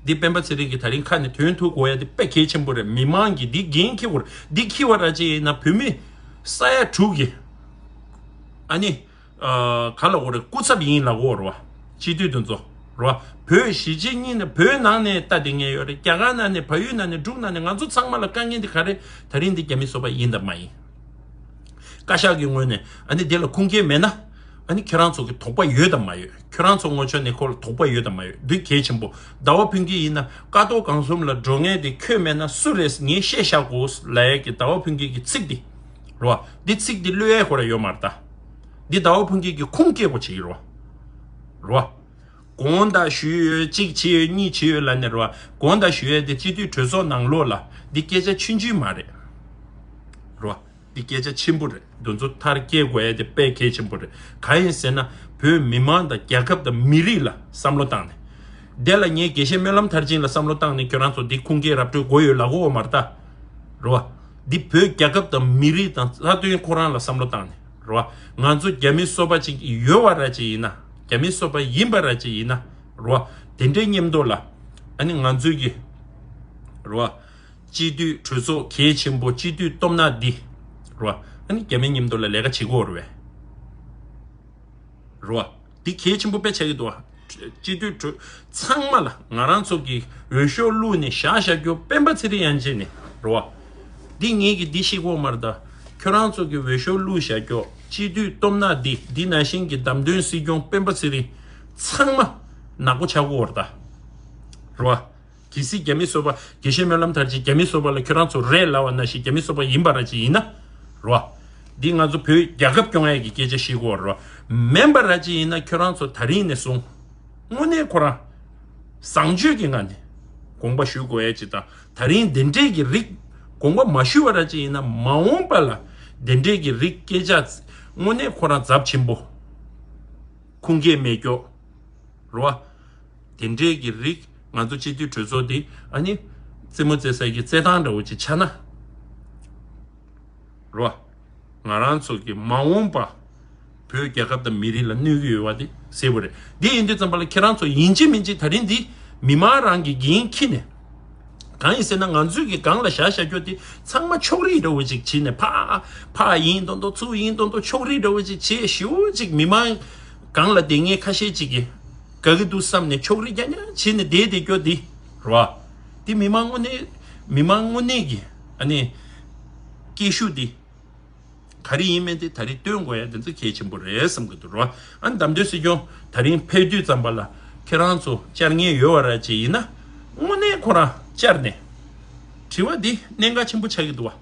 འདི་སྤེན་པ་ཚེ་རིང་གིས་ད་རིང་ཁ་ནས་དོན་ཐུག་དགོས་ཡ་དེ་དཔེ་གལ་ཆེན་པོ་རེད། མི་མང་གིས་འདི་འགན་འཁྱེར་དགོས་རེད། འདི་འཁྱེར་བ་ར་ཅིག་ཡིན་ན་བོད་མི་ས་ཡ་དྲུག་གི་ཨ་ནི། ཨ། ག་ལ་འོ་རེད། སྐུ་ཚབ་ཡིན་ལ་འོ་རེད་བ། སྤྱི་འཐུས་དེ་ཚོ་རེད་བ། བོད་གཞིས་བྱེས་གཉིས་ནས་བོད་ནང་ནས་ལྟ་བསྡད་མཁན་ཡོད་རེད། རྒྱ་གར་ནང་ནས་བལ་ཡུལ་ནང་ནས་འབྲུག་ནང་ནས་ང་ཚོ་ཚང་མ་ལ་དཀའ་ངལ་འདི་ག་རེ། ད་རིང་འདི་རྒྱ་མི་སོ་པ་ཡིན་དང་མ་ཡིན། བཀའ་ཤག་གི་ངོས་ནས་ཨ་ནི་འདི་ལ་ཁུངས་སྐྱེལ་མེད་ན། ཨ་ནི་ཁྱེད་རང་ཚོ་གི་དོགས་པ་ཡོད་དམ་མ་ཡོད། ཁྱེད་རང་ཚོ་ངོ་ཕྱོགས་ནས་ཁོ་ལ་དོགས་པ་ཡོད་དམ་མ་ཡོད། འདི་གལ་ཆེན་པོ། ཟླ་བ་ཕུན་སྐྱིད་ཡིན་ན་ཀ་ཏོག་གང་གསུམ་ལ་འགྲོ་མཁན་དེ་ཁྱོད་མེད་ན་སུ་རེད་ངས་བཤད་བཞག་གོ་ལབ་ཡས་ཀྱི་ཟླ་བ་ཕུན་སྐྱིད་ཀྱི་ཚིག་འདི་རེད་བ། འདི་ཚིག་འདི་གློད་ཡས་ཁོ་ར་ཡོད་མ་རེད་ད། འདི་ཟླ་བ་ཕུན་སྐྱིད་ཀྱི་ཁུངས་སྐྱེལ་དགོས་བྱེད་ཀྱི་རེད་བ། རེད་བ། དགོངས་དག་ཞུས་ཡོད། གཅིག་བྱས་ཡོད། གཉིས་བྱས་ཡོད་ལབ་ནས་རེད་བ། དགོངས་དག་ཞུ་ཡས་དེ་སྤྱི་འཐུས་གྲོས་ཚོགས་ནང་ལོགས་ལ་འདི་སྐད་ཆ་ཆུང་ཆུང་མ་རེད། རེད་བ། འདི་སྐད་ཆ་ཆེན་པོ་རེད། འདི་ཚོ་མཐར་སྐྱེལ་དགོས་ཡ་དེ་དཔེ་གལ་ཆེན་པོ་རེད། གང་ཡིན་ཟེར་ན་བོད་མི་མང་དང་རྒྱལ་ཁབ་དང་མི་རིགས་ལ་བསམ་བློ་བཏང་ནས། དེ་ལ་ངས་དགེ་བཤེས་སྨོན་ལམ་མཐར་ཕྱིན་ལ་བསམ་བློ་བཏང་ནས་ཁྱོད་རང་ཚོ་འདི་ཁུངས་སྐྱེལ་ར་སྤྲོད་དགོས་ཡོད་ལབ་དགོས་མ་རེད་ད། རེད་བ། འདི་བོད་རྒྱལ་ཁབ་དང་མི་རིགས་དང་རྩ་དོན་ཁོ་རང་ལ་བསམ་བློ་བཏང་ནས་རེད་བ། ང་ཚོ་རྒྱ་མི་སོ་པ་ཅིག་ཡོད་པ་ར་ཅིག་ཡིན་ན། རྒྱ་མི་སོ་པ་ཡིན་པ་ར་ཅིག་ཡིན་ན་རེད་བ། དེ་འདྲའི་མཉམ་དུ་ལ་ཨ་ནི་ང་ཚོའི་གི་རེད་བ། སྤྱི་འཐུས་གྲོས་ཚོགས་གལ་ཆེན་པོ་སྤྱི་འཐུས་སྟོབས་ན་འདི་རེད་བ། ཨ་ནི་རྒྱ་མི་མཉམ་དུ་ལ་ལས་ཀ་བྱེད་ཀྱི་ཡོད་རེད་བས། རེད་བ། འདི་གལ་ཆེན་པོ་དཔེ་ཆགས་ཀྱི་འདུག་བ། སྤྱི་འཐུས་གྲོས་ཚང་མ་ལ་ང་རང་ཚོ་གི་འོས་ཤོག་བླུགས་ནས་བཞག་བཞག་རྒྱུ་སྤེན་པ་ཚེ་རིང་ཡན་ཆད་ནས་རེད་བ། འདི་ངེད་ཀྱི་འདི་ཤེས་དགོས་མ་རེད་ད། ཁྱོད་རང་ཚོ་གི་འོས་ཤོག་བླུགས་བཞག་རྒྱུ་སྤྱི་འཐུས་སྟོབས་ན་འདི་འདི་ནང་བཞིན་གྱི་བདམས་ཐོན་སྲིད་སྐྱོང་སྤེན་པ་ཚེ་རིང་ཚང་མ་ནག་པོ་ཆགས་ཀྱི་ཡོད་རེད་ད། རེད་བ། གལ་སྲིད་རྒྱ་མི་སོ་པ་དགེ་བཤེས་སྨོན་ལམ་མཐར་ཕྱིན་རྒྱ་མི་སོ་པ་ལ་ཁྱོད་རང་ཚོ་རེད་ལབ་པ་ནང་བཞིན་རྒྱ་མི་སོ་པ་ཡིན་པ་ར་ཅིག་ཡིན་ན། རེད་བ། འདི་ང་ཚོ་བོད་རྒྱལ་ཁབ་སྐྱོང་ཡས་ཀྱི་སྐད་ཆ་བཤད་ཀྱི་ཡོད་རེད་བ། མིན་པ་ར་ཅིག་ཡིན་ན་ཁྱོད་རང་ཚོ་ད་རིང་ནས་བཟུང་། དངོས་གནས་ཁོ་རང་། བཟང་སྤྱོད་ཀྱི་ངང་ནས་དགོངས་པ་ཞུ་དགོས་ཡས་ཅིག་དང་། ད་རིང་འདི་འདྲས་ཀྱི་རིགས་དགོངས་པ་མ་ཞུ་བ་ར་ཅིག་ཡིན་ན་མ་འོངས་པ་ལ་འདི་འདྲས་ཀྱི་རིགས་སྐད་ཆ་དངོས་གནས་ཁོ་རང་ཚབས་ཆེན་པོ། ཁུངས་སྐྱེལ་མེད་སྐྱོ། རེད་བ། དེ་འདྲས་ཀྱི་རིགས་ང་ཚོ་སྤྱི་འཐུས་གྲོས་ཚོགས་འདི་ཨ་ནི་རྩེད་མོ་རྩེ་ས་ཀྱི་རྩེད་ཐང་འདྲ་བོ་ཅིག་ཆགས་ན། རེད་བ། ང་རང་ཚོ་གི་མ་འོངས་པ་བོད་རྒྱལ་ཁབ་དང་མི་རིགས་ལ་གནོད་ཀྱི་ཡོད་བ་དེ་གསལ་པོ་རེད། འདི་ཡིན་དུས་ཙམ་པ་ལ་ཁྱེད་རང་ཚོ་ཡིན་གཅིག་མིན་གཅིག་ད་རིང་འདི་མི་མང་རང་གི་འགན་འཁྱེར་ནས། གང་ཡིན་ཟེར་ན་ང་ཚོས་ཀྱི་སྒང་ལ་བཞག་བཞག་རྒྱུ་དེ་ཚང་མ་ཕྱོགས་རིས་འདྲ་བོ་ཅིག་བྱས་ནས་ཕ་ཕ་ཡིན་མདོག་མདོག་ཚུར་ཡིན་མདོག་མདོག་ཕྱོགས་རིས་འདྲ་བོ་ཅིག་བྱས་ཞེ་པོ་ཅིག་མི་མང་སྒང་ལ་བསྡད་མཁན་ཁ་ཤས་ཅིག་གིས་དགའ་གི་འདུག་བསམ་ནས་ཕྱོགས་རིས་རྒྱག་རྒྱག་བྱས་ནས་བསྡད་བསྡད་རྒྱུ་དེ་རེད་བ། དེ་མི་མང་དངོས་གནས་མི་མང་དངོས་གནས་ཀྱི་ཨ་ནི་སྐད་ཤུགས་དེ། ག་རེ་ཡིན་མིན་དེ་ད་རེས་སྟོན་དགོས་ཡ་དེ་ཚོ་གལ་ཆེན་པོ་རེད་བསམ་གྱི་འདུག་རོ། ཨ་ནི་བདམས་ཐོན་སྲིད་སྐྱོང་ད་རིང་ཕེབས་དུས་ཙམ་པ་ལ་ཁྱེད་རང་ཚོ་བཅར་མཁན་ཡོད་པ་ར་ཅིག་ཡིན་ན་དངོས་གནས་ཁོ་རང་བཅར་ནས་དྲི་བ་འདི་གནད་འགག་ཆེན་པོ་ཆགས་ཀྱི་འདུག་བ།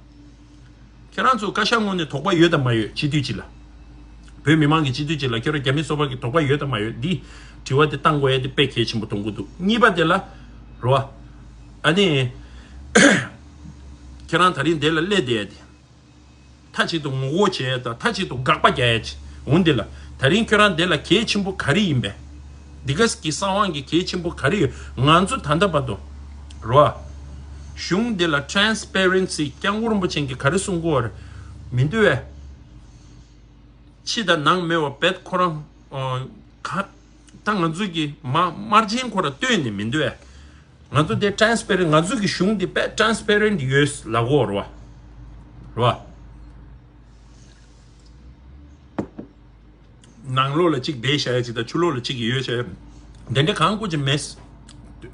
ཁྱེད་རང་ཚོ་བཀའ་ཤག་ངོས་ནས་དོགས་པ་ཡོད་དམ་མ་ཡོད་སྤྱི་འཐུས་ཅིག་ལ། བོད་མི་མང་གི་སྤྱི་འཐུས་ཅིག་ལ་ཁྱེད་རང་རྒྱ་མི་སོ་པ་གི་དོགས་པ་ཡོད་དམ་མ་ཡོད་འདི་དྲི་བ་འདི་བཏང་དགོས་ཡ་འདི་དཔེ་གལ་ཆེན་པོ་མཐོང་གི་འདུག་གཉིས་པ་དེ་ལ་རོ། ཨ་ནི་ཁྱེད་རང་ད་རིང་འདི་ལ་སླེབས་བསྡད་ཡ་དེ། མཐའ་གཅིག་ཏུ་ངོ་རྒོལ་བྱས་དང་མཐའ་གཅིག་ཏུ་དགག་པ་རྒྱག་ཡ་ཅིག་འོང་འདི་ལ། ད་རིང་ཁྱོད་རང་འདི་ལ་གལ་ཆེན་པོ་ག་རེ་ཡིན་པས། འདི་ག་གི་གསང་བ་གི་གལ་ཆེན་པོ་ག་རེ་ཡོད། ང་ཚོ་ད་ལྟ་བར་དུ་རོ། གཞུང་འདི་ལ་transparency། སྐྱབས་མགོན་རིན་པོ་ཆེ་གིས་ག་རེ་གསུང་གི་ཡོད་རེད། མི་འདུག་བས། ཕྱི་དང་ནང་མེད་པ་རྦད་ཁོ་རང་། ཨ། ག་ད་ང་ཚོ་གི་མ་དམར་རྗེན་ཁོ་ར་བཏོན་ནས་མི་འདུག་བས། ང་ཚོ་དེ་transparent། ང་ཚོ་གི་གཞུང་འདི་དཔེ་transparent ཡོད་ལབ་དགོས་རེད་བ། རེད་བ། ནང་ལོགས་ལ་གཅིག་བསྡད་བཞག་ཡ་གཅིག་དང་ཕྱི་ལོགས་ལ་གཅིག་ཡོད་བཞག་ཡ། དེ་འདྲ་གང་དགོས་ཀྱི་མེད།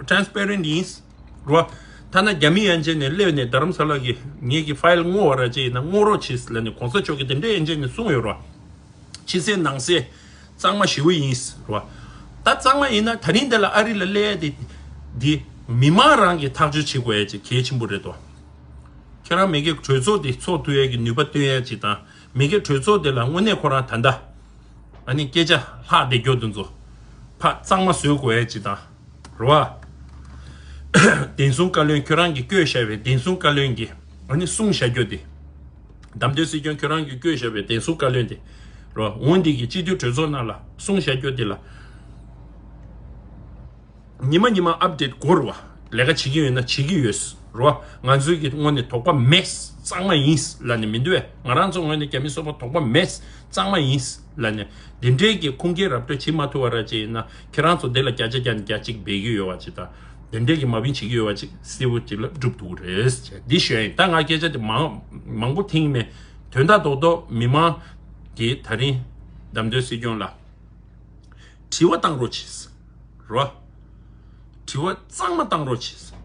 transparent ཡིན། རེད་བ། ཐ་ན་རྒྱ་མི་ཡན་ཆད་ནས་སླེབས་ནས་རྡ་རམ་ས་ལ་གི་ངེད་ཀྱི་file སྔོག་པ་ར་ཅིག་ཡིན་ན་སྔོག་རོགས་བྱེད་ལབ་ནས་གོང་ས་མཆོག་གིས་དེ་འདྲ་ཡན་ཆད་ནས་གསུངས་ཡོད་རེད་བ། ཕྱི་གསལ་ནང་གསལ། གཙང་མ་ཞེ་པོ་ཡིན། རེད་བ། ད་གཙང་མ་ཡིན་ན་ད་རིང་འདི་ལ་ཨ་རི་ལ་སླེབས་ཡ་དེ། འདི་མི་མང་རང་གིས་ཐག་གཅོད་བྱེད་དགོས་ཡ་ཅིག་གལ་ཆེན་པོ་རེད་དོ། ཁྱེད་རང་མི་སྒེར་གྲོས་ཚོགས་དེ་ཚོགས་ཐུབ་ཡས་ཀྱི་ནུས་པ་བཏོན་ཡས་ཅིག་དང་། མི་སྒེར་གྲོས་ཚོགས་དེ་ལ་དངོས་གནས་ཁོ་རང་ད་ལྟ་ཨ་ནི་སྐད་ཆ་ལྷག་བསྡད་རྒྱུ་དེ་ཚོ་ཕར་གཙང་མ་བཟོ་དགོས་ཡས་ཅིག་དང་། རེད་བ། བདེན་སྲུང་བཀའ་བློན། ཁྱོད་རང་གིས་བསྐོས་བཞག་པའི་བདེན་སྲུང་བཀའ་བློན་གྱིས་ཨ་ནི་གསུངས་བཞག་རྒྱུ་དེ། བདམས་ཐོན་སྲིད་སྐྱོང་ཁྱོད་རང་གིས་བསྐོས་བཞག་པའི་བདེན་སྲུང་བཀའ་བློན་དེ། རེད་བ། འོ་འདི་གི་སྤྱི་འཐུས་གྲོས་ཚོགས་ནང་ལ་གསུངས་བཞག་རྒྱུ་དེ་ལ། ཉི་མ་ཉི་མ་update དགོས་རེད་བ། ལས་ཀ་བྱེད་ཀྱི་ཡོད་ན་བྱེད་ཀྱི་ཡོད། རེད་བ། ང་ཚོའི་གི་ངོས་ནས་དོགས་པ་མེད། གཙང་མ་ཡིན་ལབ་ནས་མི་འདུག་བས། ང་རང་ཚོ་ངོས་ནས་རྒྱ་མི་སོག་པོ་དོགས་པ་མེད། གཙང་མ་ཡིན་ལབ་ནས་འདི་འདྲའི་གི་ཁུངས་སྐྱེལ་ར་སྤྲོད་བྱེད་མ་ཐུབ་པ་ར་ཅིག་ཡིན་ན། ཁྱེད་རང་ཚོ་འདི་ལ་བརྒྱ་ཆ་བརྒྱ་ནས་བརྒྱ་གཅིག་འབད་ཀྱི་ཡོད་བ་ཅིག་དང་། འདི་འདྲའི་གི་མ་བིན་བྱེད་ཀྱི་ཡོད་བ་ཅིག་གསལ་པོ་ཅིག་ལ་སྒྲུབ་ཐུབ་ཀྱི་རེད། འདི་ཞུ་ཡ་ཡིན། ད་ང་སྐད་ཆ་དེ་མང་མང་པོ་ཐེངས་མེད། དོན་དག་རྡོག་རྡོག་མི་མང་གིས་ད་རིང་བདམས་ཐོན་སྲིད་སྐྱོང་ལ་དྲི་བ་བཏང་རོགས་བྱེད། རོ། དྲི་བ་གཙང་མ་བཏང་རོགས་བྱེད།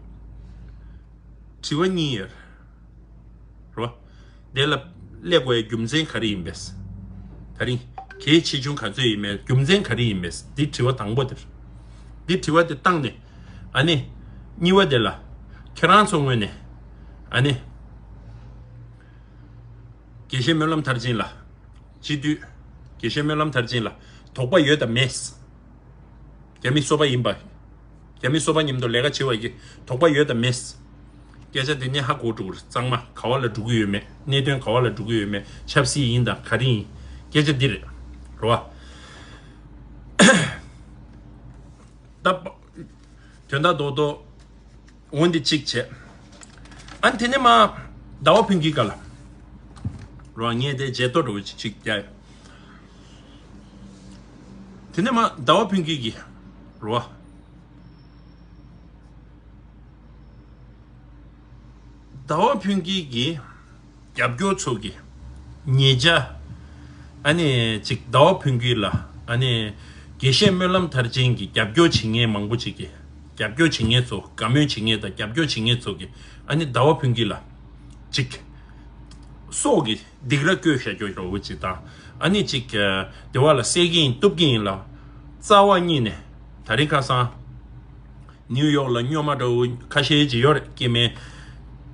དྲི་བ་གཉིས་ཡོད། རོ། དེ་ལ་སླེབས་དགོས་ཡའི་རྒྱུ་མཚན་ག་རེ་ཡིན་པས། ད་རིང་གལ་ཆེ་ཆུང་ག་ཚོད་ཡིན་མེད། རྒྱུ་མཚན་ག་རེ་ཡིན་མེད། འདི་དྲི་བ་དང་པོ་དེ་རེད། འདི་དྲི་བ་དེ་བཏང་ནས། ཨ་ནི། གཉིས་པ་དེ་ལ། ཁྱེད་རང་ཚོ་ངོས་ནས། ཨ་ནི། དགེ་བཤེས་སྨོན་ལམ་མཐར་ཕྱིན་ལ། སྤྱི་འཐུས། དགེ་བཤེས་སྨོན་ལམ་མཐར་ཕྱིན་ལ། དོགས་པ་ཡོད་དམ་མེད། རྒྱ་མི་སོ་པ་ཡིན་པ། རྒྱ་མི་སོ་པ་མཉམ་དུ་ལས་ཀ་བྱེད་པ་ཡི་དོགས་པ་ཡོད་དམ་མེད། སྐད་ཆ་དེ་ནས་ཧ་གོ་འགྲོ་གི་རེད། གཙང་མ་ག་བ་ལ་འགྲོ་གི་ཡོད་མེད། གནད་དོན་ག་བ་ལ་འགྲོ་གི་ཡོད་མེད། ཆབ་སྲིད་ཡིན་དང་ག་རེ་ཡིན། སྐད་ཆ་འདི་རེད། རེད་བ། ད། དོན་དག་རྡོག་རྡོག་འོ་འདི་གཅིག་བྱས། ཨ་ནི་དེ་ནས་མ། ཟླ་བ་ཕུན་སྐྱིད་སྒང་ལ། རོ། ངས་དེ་བརྗེད་ཐོ་འདྲ་བོ་ཅིག་ཅིག་རྒྱག་ཡ། དེ་ནས་མ་ཟླ་བ་ཕུན་སྐྱིད་ཀྱིས། རོ། ཟླ་བ་ཕུན་སྐྱིད་ཀྱིས། རྒྱབ་སྐྱོར་ཚོ་གི་ཉེ་ཆར། ཨ་ནི་ཅིག་ཟླ་བ་ཕུན་སྐྱིད་ལ། ཨ་ནི་དགེ་བཤེས་སྨོན་ལམ་མཐར་ཕྱིན་གྱི་རྒྱབ་སྐྱོར་བྱེད་མཁན་མང་པོ་ཅིག་གིས། རྒྱབ་སྐྱོར་བྱེད་མཁན་ཚོ། དགའ་མོས་བྱེད་མཁན་དང་རྒྱབ་སྐྱོར་བྱེད་མཁན་ཚོ་གིས། ཨ་ནི་ཟླ་བ་ཕུན་སྐྱིད་ལ་ཅིག་སྲོག་གི་སྡིགས་ར་བསྐུལ་བཞག་རྒྱུ་འདྲ་བོ་ཅིག་དང་། ཨ་ནི་ཅིག་དེ་བ་ལ་བསད་ཀྱི་ཡིན། གཏུབ་ཀྱི་ཡིན་ལབ། རྩ་བ་ཉིད་ནས་དེ་རིང་ཁ་སང་། ནིའུ་ཡོག་ལ་སྨྱོན་མ་འདྲ་བོ་ཁ་ཤས་ཅིག་ཡོད་རེད། སྐྱེ་དམན་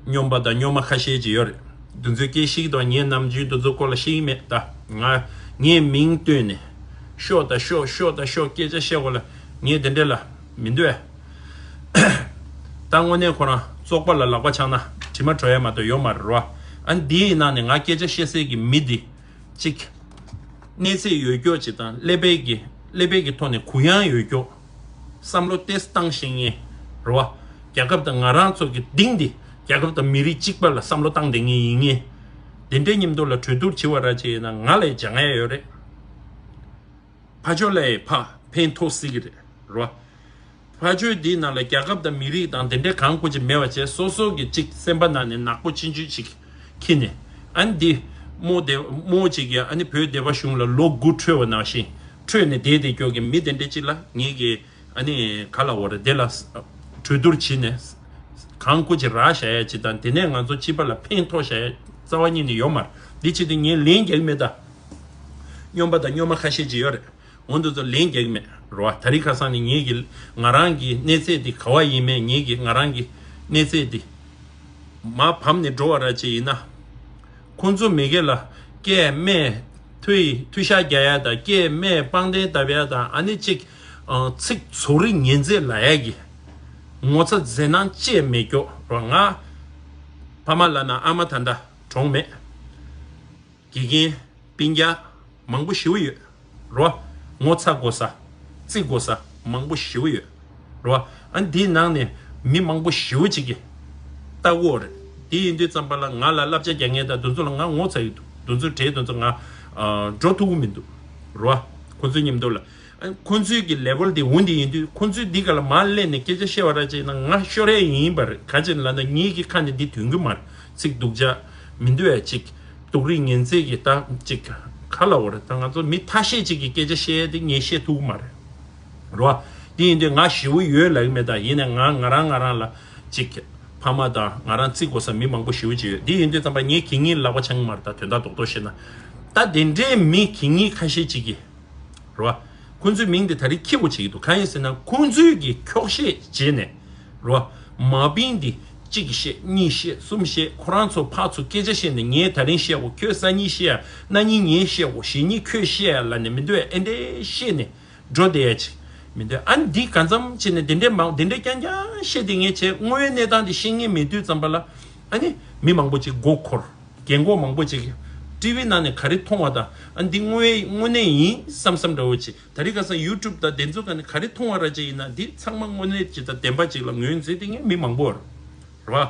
སྨྱོན་པ་དང་སྨྱོན་མ་ཁ་ཤས་ཅིག་ཡོད་རེད། དེ་ཚོའི་སྐད་ཤེས་ཀྱི་འདུག་ངས་ནམ་རྒྱུན་དེ་ཚོའི་སྐོར་ལ་ཤེས་ཀྱི་མེད་ད། ང་ངས་མིང་བཏོན་ནས་ཤོག་དང་ཤོག་ཤོག་དང་ཤོག་སྐད་ཆ་བཤད་དགོས་ལ། ངས་དེ་འདྲ་ལ་མི་འདོད། ད་དངོས་གནས་ཁོ་རང་བཙོག་པ་ལ་ལག་པ་འཆང་ན་དྲི་མ་བྲོ་ཡ་མ་གཏོགས་ཡོད་མ་རེད་རོ། ཨ་ནི་འདིའི་ནང་ནས་ང་སྐད་ཆ་བཤད་སའི་གི་མི་འདི། གཅིག། གནས་ཚད་ཡོད་རྒྱུ་ཅིག་དང་། ཀླད་པའི་གི་ཀླད་པའི་གི་ཐོག་ནས་གུ་ཡངས་ཡོད་རྒྱུ། བསམ་བློ་ཏོག་ཙམ་བཏང་ཤེས་མཁན། རེད་བ། རྒྱལ་ཁབ་དང་ང་རང་ཚོ་གི་གཏིང་འདི་རྒྱལ་ཁབ་དང་མི་རིགས་གཅིག་པ་ལ་བསམ་བློ་བཏང་བསྡད་མཁན་ཡིན་མཁན། དེ་འདྲའི་མཉམ་དུ་ལ་གྲོས་བསྡུར་བྱེད་པ་ར་ཅིག་ཡིན་ན་ང་ལ་ཡང་སྦྱང་ཡ་ཡོད་རེད། ཕར་ཕྱོགས་ལ་ཡང་ཕར་ཕན་ཐོགས་སྲིད་ཀྱི་རེད། རེད་བ། ཕར་ཕྱོགས་འདིའི་ནང་ལ་རྒྱལ་ཁབ་དང་མི་རིགས་དང་དེ་འདྲའི་གང་དགོས་ཀྱི་མེད་པ་བྱས། སོ་སོ་གི་གཅིག་སེམས་པ་ནང་ནས་ནག་པོ་ཆུང་ཆུང་ཅིག་འཁྱེར་ནས། ཨ་ནི་འདི་རྨོ་དེ་རྨོ་ཅིག་གིས་ཨ་ནི་བོད་སྡེ་པ་གཞུང་ལ་ལོ་དགུ་འཁྲོལ་བ་ནང་བཞིན་འཁྲོལ་ནས་བསྡད་བསྡད་རྒྱུ་གི་མི་དེ་འདྲ་ཅིག་ལ་ངེད་ཀྱིས་ཨ་ནི་ག་ལབ་དགོས་རེད། དེ་ལ་གྲོས་བསྡུར་བྱས་ནས་གང་དགོས་ཀྱི་རག་བཞག་ཡ་ཅིག་དང་། དེ་ནས་ང་ཚོ་སྤྱི་པ་ལ་ཕན་ཐོགས་བཞག་ཡ་རྩ་བ་ཉིད་ནས་ཡོད་མ་རེད། འདི་ཅིག་དེ་ངས་ལན་རྒྱག་གི་མེད་ད། སྨྱོན་པ་དང་སྨྱོན་མ་ཁ་ཤས་ཅིག་ཡོད་རེད། འོ་འདི་ཚོ་ལན་རྒྱག་གི་མེད་རེད་བ། དེ་རིང་ཁ་སང་ནས་ངེད་ཀྱི་ང་རང་གི་གནས་ཚད་འདི་ག་བ་ཡིན་མིན། ངེད་ཀྱི་ང་རང་གི་གནས་ཚད་འདི་མར་བབས་ནས་འགྲོ་བ་ར་ཅིག་ཡིན་ན། ཁོང་ཚོ་མི་སྒེར་ལ་སྐད་སྨད་མཐུ་ཡི་མཐུ་ཤག་རྒྱག་ཡ་དང་། སྐད་སྨད་དཔང་རྟགས་བཏབ་ཡ་དང་། ཨ་ནི་གཅིག་ཚིག་ཚོགས་རིགས་ཉན་རྩིས་ལབ་ཡ་གི་ངོ་ཚ་མཛེས་སྣང་བཅས་མེད་རྒྱུ་རེད་བ། ང་ཕ་མ་ལབ་ན་ཨ་མ་ད་ལྟ་གྲོངས་མེད། དགེ་རྒན་སྤུན་ཀྱག་མང་པོ་ཞེ་པོ་ཡོད་རེད་བ། ངོ་ཚ་དགོས་ས། བརྩི་དགོས་ས་མང་པོ་ཞེ་པོ་ཡོད་རེད་བ། ཨ་ནི་འདིའི་ནང་ནས་མི་མང་པོ་ཞེ་པོ་ཅིག་གིས་ ལྟ་བུ་རེད། དེ་ཡིན་དུས་ཙམ་པ་ལ་ང་ལ་བསླབ་བྱ་རྒྱག་མཁན་དང་དེ་ཚོ་ལ་ང་ངོ་ཚ་གི་འདུག་དེ་ཚོའི་གྲས་དེ་ཚོ་ང་ཨ་འགྲོ་ཐུབ་ཀྱི་མི་འདུག་རེད་བ། ཁོ་ཚོའི་མཉམ་དུ་ལ། ཨ་ཁོ་ཚོའི་གི་ལེ་ཝལ་དེ་འོ་འདི་ཡིན་དུས་ཁོ་ཚོས་འདི་ག་ལ་མར་སླེབས་ནས་སྐད་ཆ་བཤད་པ་ར་ཅིག་ན་ང་ཤོར་ཡས་ཡིན་པ་རེད། ག་ཅི་ལབ་ན་ངེད་ཀྱི་ཁ་ནས་འདི་ཐོན་གི་མ་རེད། ཚིག་སྡུག་ཅག་མི་འདུག་ཨ་ཅིག་སྡུག་རུས་ངན་ཚད་ཀྱི་ད་ཅིག་ག་ལ་འོ་རེད། ད་ང་ཚོ་མི་ཐ་ཤལ་ཅིག་གི་སྐད་ཆ་བཤད་ཡས་དེ་ངས་བཤད་ཐུབ་གི་མ་རེད། རེད་བ། དེ་ཡིན་དུས་ང་ཞེ་པོ་ཡོད་ལབ་ཀྱི་མེད། ད་ཡིན་ནའི་ང་ང་རང་ང་རང་ལ་ཅིག་ཕ་མ་དང་ང་རང་བརྩི་དགོས་ས་མི་མང་པོ་ཞེ་པོ་ཅིག་ཡོད། དེ་ཡིན་དུས་ཙམ་པ་ངས་གད་སྙིགས་ལག་པ་འཆང་གི་མ་རེད། ད་དོན་དག་རྡོག་རྡོག་བཤད་ན། ད་དེ་འདྲའི་མི་གད་སྙིགས་ཁ་ཤས་ཅིག་གིས་རེད་བ། ཁོ་ཚོའི་མིང་དེ་ད་རེས་འཁྱེར་དགོས་བྱེད་ཀྱི་འདུག་གང་ཡིན་ཟེར་ན་ཁོ་ཚོས་ཀྱི་འཁྱོག་བཤད་བྱས་ནས་རེད་བ། མ་བིང་འདི་གཅིག་བཤད་གཉིས་བཤད་གསུམ་བཤད། ཁོ་རང་ཚོ་ཕར་ཚུར་སྐད་ཆ་བཤད་ནས་ངས་ད་རིང་བཤད་དགོས། ཁྱོད་སང་ཉིན་བཤད་ཡ། གནངས་ཉིན་ངས་བཤད་དགོས། གཞེས་ཉིན་ཁྱོད་བཤད་ཡ་ལབ་ནས་མི་འདུག་ཨེ་འདྲས་བཤད་ནས་འགྲོ་བསྡད་ཡ་ཅིག་མི་འདུག་ཨ་ནི་འདི་གང་འཚམ་བྱས་ནས་དེ་འདྲས་མང་དེ་འདྲས་རྐྱང་རྐྱང་བཤད་དེ་ངས་བྱས་དངོས་ཡོད་གནས་སྟངས་དེ་ཤེས་མཁན་མེད་དུས་ཙམ་པ་ལ་ཨ་ནི་མི་མང་པོ་ཅིག་མགོ་འཁོར། རྒན་གོག་མང་པོ་ཅིག་ཊི་ཝི་ནང་ནས་ག་རེ་མཐོང་བ་དང་ཨ་འདི་དངོས་དངོས་གནས་ཡིན་བསམ་བསམ་འདྲ་བོ་ཅིག་ད་རེས་ཁ་སང་ཡུ་ཊུབ་དང་དེ་ཚོ་ག་ནས་ག་རེ་མཐོང་བ་ར་ཅིག་ཡིན་ན་འདི་ཚང་མ་དངོས་གནས་ཅིག་དང་བདེན་པ་ཅིག་ལ་ངོས་འཛིན་དེ་ངས་མི་མང་པོ་རེད་བ།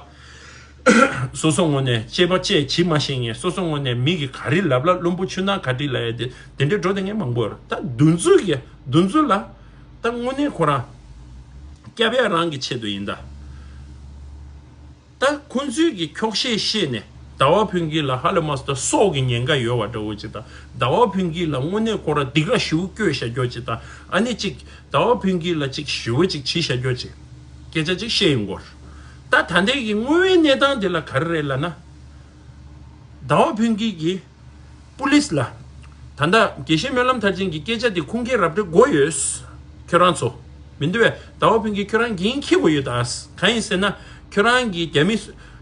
སོ་སོ་ངོས་ནས་དཔྱད་པ་དཔྱད་བྱེད་མ་ཤེས་མཁན། སོ་སོ་ངོས་ནས་མི་གི་ག་རེ་ལབ་ལབ་བླུན་པོ་ཆུ་ནག་ག་འདྲ་ལབ་ཡ་དེ་དེ་འདྲའི་འགྲོ་དེ་ངས་མང་པོ་རེད། ད་འདུ་འཛི་གི་འདུ་འཛི་ལ་ད་དངོས་གནས་ཁོ་རང་སྐྱབས་ཡ་རང་གི་ཆེད་དུ་ཡིན་ད། ད་ཁོ་ཚོས་ཀྱི་འཁྱོག་བཤད་བཤད་ནས་ཟླ་བ་ཕུན་སྐྱིད་ལ་ཧ་ལས་མ་སོང་ད་སྲོག་གི་ཉེན་ཁ་ཡོད་པ་འདྲ་བོ་ཅིག་དང་། ཟླ་བ་ཕུན་སྐྱིད་ལ་དངོས་གནས་ཁོ་རང་སྡིགས་ར་ཞེ་པོ་བསྐྱོན་བཞག་རྒྱུ་ཅིག་དང་། ཨ་ནི་ཅིག་ཟླ་བ་ཕུན་སྐྱིད་ལ་ཅིག་ཞེ་པོ་ཅིག་བྱས་བཞག་རྒྱུ་ཅིག་སྐད་ཆ་ཅིག་བཤད་ཡོང་གི་ཡོད་རེད། ད་ད་ལྟའི་གི་དངོས་ཡོད་གནས་སྟངས་དེ་ལ་ག་རེ་རེད་ལབ་ན། ཟླ་བ་ཕུན་སྐྱིད་ཀྱིས་པུ་ལིས་ལ། ད་ལྟ་དགེ་བཤེས་སྨོན་ལམ་མཐར་ཕྱིན་གྱི་སྐད་ཆ་དེ་ཁུངས་སྐྱེལ་ར་སྤྲོད་དགོས་ཡོད། ཁྱོད་རང་ཚོ། མི་འདུག་བས། ཟླ་བ་ཕུན་སྐྱིད་ཁྱོད་རང་འགན་འཁྱེར་དགོས་ཡོད་ད། གང་ཡིན་ཟེར་ན། ཁྱོད་རང་གིས་རྒྱ་མི་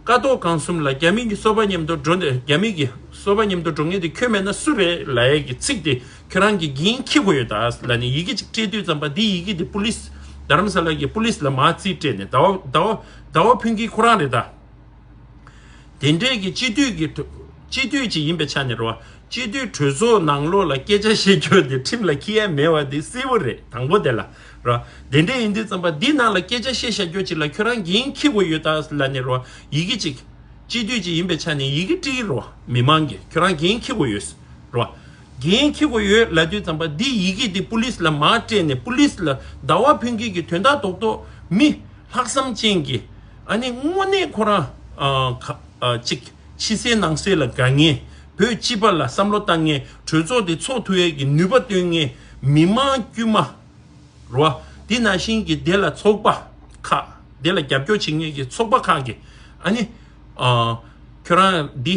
ཀ་ཐོག་སྒང་གསུམ་ལ་རྒྱ་མི་གི་སོ་པ་མཉམ་དུ་འགྲོ་འདི་རྒྱ་མི་གི་སོ་པ་མཉམ་དུ་འགྲོ་མཁན་དེ་ཁྱོད་མེད་ན་སུ་རེད་ལབ་ཡས་ཀྱི་ཚིག་དེ་ཁྱོད་རང་གིས་འགན་འཁྱེར་དགོས་ཡོད་ད་ལབ་ནས་ཡི་གེ་ཅིག་སྤྲད་དུས་ཙམ་པ་འདི་ཡི་གེ་དེ་པུ་ལིས། རྡ་རམ་ས་ལ་གི་པུ་ལིས་ལ་མར་རྩིས་སྤྲད་ནས་ཟླ་བ་ཟླ་བ་ཟླ་བ་ཕུན་སྐྱིད་ཁོ་རང་རེད་ད། དེ་འདྲས་ཀྱི་སྤྱི་འཐུས་ཀྱི་སྤྱི་འཐུས་ཅིག་ཡིན་པའི་ཆ་ནས་རེད་བ། སྤྱི་འཐུས་གྲོས་ཚོགས་ནང་ལོགས་ལ་སྐད་ཆ་བཤད་རྒྱུ་དེ་ཁྲིམས་ལ་འཁྱེར་ཡ་མེད་པ་དེ་གསལ་པོ་རེད། དང་པོ་དེ་ལ་རེད་བ། དེ་འདྲས་ཡིན་དུས་ཙམ་པ་འདི་ནང་ལ་སྐད་ཆ་བཤད་བཞག་རྒྱུ་ཅིག་ལ་ཁྱོད་རང་འགན་འཁྱེར་དགོས་ཡོད་ད་ལབ་ནས་རེད་བ། ཡི་གེ་ཅིག་སྤྱི་འཐུས་ཅིག་ཡིན་པའི་ཆ་ནས་ཡི་གེ་སྤྲད་ཀྱི་རེད་བ། མི་མང་གིས་ཁྱོད་རང་འགན་འཁྱེར་དགོས་ཡོད། རེད་བ། འགན་འཁྱེར་དགོས་ཡོད་ལབ་དུས་ཙམ་པ་འདི་ཡི་གེ་འདི་པུ་ལིས་ལ་མར་སྤྲད་ནས་པུ་ལིས་ལ་ཟླ་བ་ཕུན་སྐྱིད་ཀྱི་དོན་དག་རྡོག་རྡོག་མི་ལྷག་བསམ་ཅན་གྱི་ཨ་ནི་དངོས་གནས་ཁོ་རང་ཨ་ག་ཨ་ཅིག་ཕྱི་གསལ་ནང་གསལ་ལ་དགའ་མཁན། བོད་སྤྱི་པ་ལ་བསམ་བློ་བཏང་མཁན། གྲོས་ཚོགས་འདི་ཚོགས་ཐུབ་ཡས་ཀྱི་ནུས་པ་བཏོན་མཁན་མི་མང་དཀྱུས་མ། རེད་བ། དེ་ནང་བཞིན་གྱི་དེ་ལ་ཚོགས་པ་ཁག་དེ་ལ་རྒྱབ་སྐྱོར་བྱེད་མཁན་གྱི་ཚོགས་པ་ཁག་གིས་ཨ་ནི་ཨ་ཁྱོད་རང་འདི་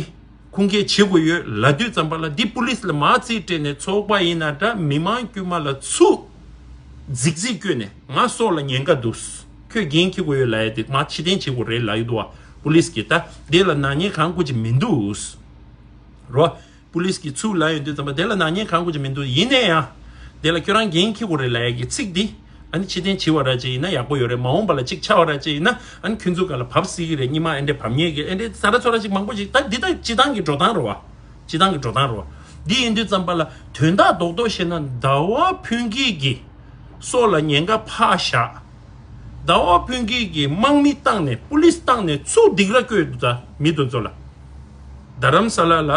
ཁུངས་སྐྱེལ་བྱེད་དགོས་ཡོད་ལབ་དུས་ཙམ་པ་ལ་འདི་པུ་ལིས་ལ་མར་རྩིས་སྤྲད་ནས་ཚོགས་པ་ཡིན་ན་འདྲ་མི་མང་དཀྱུས་མ་ལ་ཚུར་རྫིག་རྫིག་བསྐྱོན་ནས་ང་སྲོག་ལ་ཉེན་ཁ་འདུག་ཁྱོད་འགན་འཁྱེར་དགོས་ཡོད་ལབ་ཡ་དེ་མར་ཕྱིར་འཐེན་བྱེད་དགོས་རེད་ལབ་ཡོད་འདུག་བ། པུ་ལིས་ཀྱིས་ད་དེ་ལ་ནག་ཉེས་གང་དགོས་ཀྱི་མི་འདུག་རེད་བ། པུ་ལིས་ཀྱིས་ཚུར་ལབ་ཡོང་དུས་ཙམ་པ་དེ་ལ་ནག་ཉེས་གང་དགོས་ཀྱི་མི་འདུག་ཡིན་ན་ཡང་། དེ་ལ་ཁྱོད་རང་འགན་འཁྱེར་དགོས་རེད་ལབ་ཡ་གི་ཚིག་འདི། ཨ་ནི་ཕྱིར་འཐེན་བྱེད་པ་ར་ཅིག་ཡིན་ན་ཡག་པོ་ཡོད་རེད། མ་འོངས་པ་ལ་ཅིག་ཆགས་པ་ར་ཅིག་ཡིན་ན་ཨ་ནི་ཁྱོད་ཚོ་སྒང་ལ་བབས་སྲིད་ཀྱི་རེད། སྔོན་མ་ཨེ་འདྲས་བབས་མཁན་གྱི་ཨེ་འདྲས་ཟ་ར་ཚོ་ར་ཅིག་མང་པོ་ཅིག་ད་འདི་ད་སྤྱི་བཏང་གི་འགྲོ་སྟངས་རེད་བ། སྤྱི་བཏང་གི་འགྲོ་སྟངས་རེད་བ། འདི་ཡིན་དུས་ཙམ་པ་ལ་དོན་དག་རྡོག་རྡོག་བཤད་ན་ཟླ་བ་ཕུན་སྐྱིད་ཀྱི་སྲོག་ལ་ཉེན་ཁ་ཕར་བཞག་ཟླ་བ་ཕུན་སྐྱིད་ཀྱིས་དམག་མི་བཏང་ནས་པུ་ལིས་བཏང་ནས་ཚུར་སྡིགས་ར་བསྐྱོན་འདུག་ད་མི་དེ་ཚོ་ལ། རྡ་རམ་ས་ལ་ལ།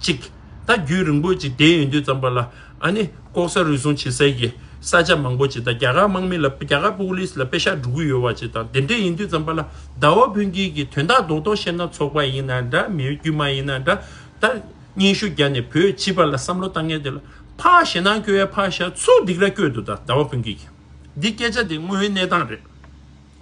གཅིག་ད་རྒྱུན་རིང་པོ་ཅིག་བསྡད་ཡོང་དུས་ཙམ་པ་ལ་ཨ་ནི་ལྐོག་ཟ་རུལ་སུངས་བྱེད་སའི་གི་ས་ཆ་མང་པོ་ཅིག་དང་རྒྱ་གར་དམག་མི་ལ་རྒྱ་གར་པུ་ལིས་ལ་པེ་ཤག་འགྲོ་གི་ཡོད་པ་ཅིག་དང་དེ་འདྲས་ཡིན་དུས་ཙམ་པ་ལ་ཟླ་བ་ཕུན་སྐྱིད་ཀྱིས་དོན་དག་རྡོག་རྡོག་བཤད་ན་ཚོགས་པ་ཡིན་ན་འདྲ་མི་དཀྱུས་མ་ཡིན་ན་འདྲ་ད་སྙན་ཞུ་རྒྱག་ནས་བོད་སྤྱི་པ་ལ་བསམ་བློ་བཏང་མཁན་དེ་ལ་ཕར་ཞེད་སྣང་སྐྱོ་ཡ་ཕར་བཞག་ཚུར་སྡིགས་ར་བསྐྱོན་འདུག་ད་ཟླ་བ་ཕུན་སྐྱིད་ཀྱིས། འདི་སྐད་ཆ་དེ་དངོས་ཡོད་གནས་སྟངས་རེད། རེད་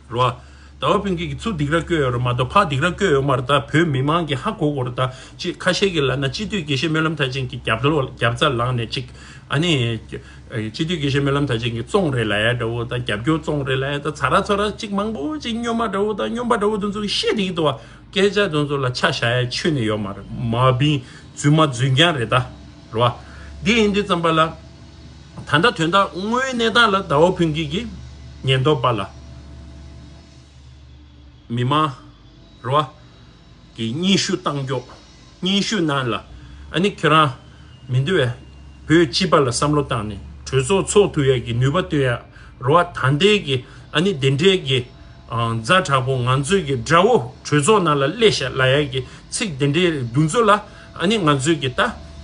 བ། ཟླ་བ་ཕུན་སྐྱིད་ཀྱིས་ཚུར་སྡིགས་ར་བསྐྱོན་ཡོད་རེད་མ་གཏོགས་ཕར་སྡིགས་ར་བསྐྱོན་ཡོད་མ་རེད། ད་བོད་མི་མང་གིས་ཧ་གོ་གོ་རེད། ད་ཅི་ཁ་ཤས་ཀྱིས་ལབ་ན་སྤྱི་འཐུས་དགེ་བཤེས་སྨོན་ལམ་མཐར་ཕྱིན་གྱི་རྒྱབ་ལོགས་རྒྱབ་རྩར་ལངས་ནས་ཅིག་ཨ་ནི། སྤྱི་འཐུས་དགེ་བཤེས་སྨོན་ལམ་མཐར་ཕྱིན་གྱི་བཙོང་རེད་ལབ་ཡ་འདྲ་བོ་དང་རྒྱབ་སྐྱོར་བཙོང་རེད་ལབ་ཡ་དང་ཚ་ར་ཚ་ར་ཅིག་མང་པོ་ཅིག་སྨྱོན་མ་འདྲ་བོ་དང་སྨྱོན་པ་འདྲ་བོ་དེ་ཚོ་གིས་བཤད་བསྡད་ཀྱི་འདུག་བ། སྐད་ཆ་དེ་ཚོ་ལ་ཆ་བཞག་ཡ་ཁྱོན་ནས་ཡོད་མ་རེད། མ་བིན་རྫུན་མ་རྫུན་རྐྱང་རེད་ད། རེད་བ། འདི་ཡིན་དུས་ཙམ་པ་ལ། ད་ལྟ་དོན་དག་དངོས་ཡོད་གནས་སྟངས་ལ་ཟླ་བ་ཕུན་སྐྱིད་ཀྱིས་ཉེན་རྟོག་པ་ལ། མི་མང་། རེད་བ། གི་སྙན་ཞུ་བཏང་རྒྱུ། སྙན་ཞུ་ནང་ལ། ཨ་ནི་ཁྱེད་རང་། མི་འདུག་བས། བོད་སྤྱི་པ་ལ་བསམ་བློ་བཏང་ནས་གྲོས་ཚོགས་ཚོགས་ཐུབ་ཡས་ཀྱི་ནུས་པ་བཏོན་ཡ། རེད་བ། ད་ལྟའི་གི་ཨ་ནི་དེ་འདྲའི་གི་ ཛ་དྲག་པོ་ང་ཚོའི་གི་དགྲ་བོ་གྲོས་ཚོགས་ནང་ལ་སླེབས་ཤག་ལབ་ཡ་གི་ཚིག་དེ་འདྲའི་འདུ་འཛོམས་ལ་ཨ་ནི་ང་ཚོའི་གི་ད་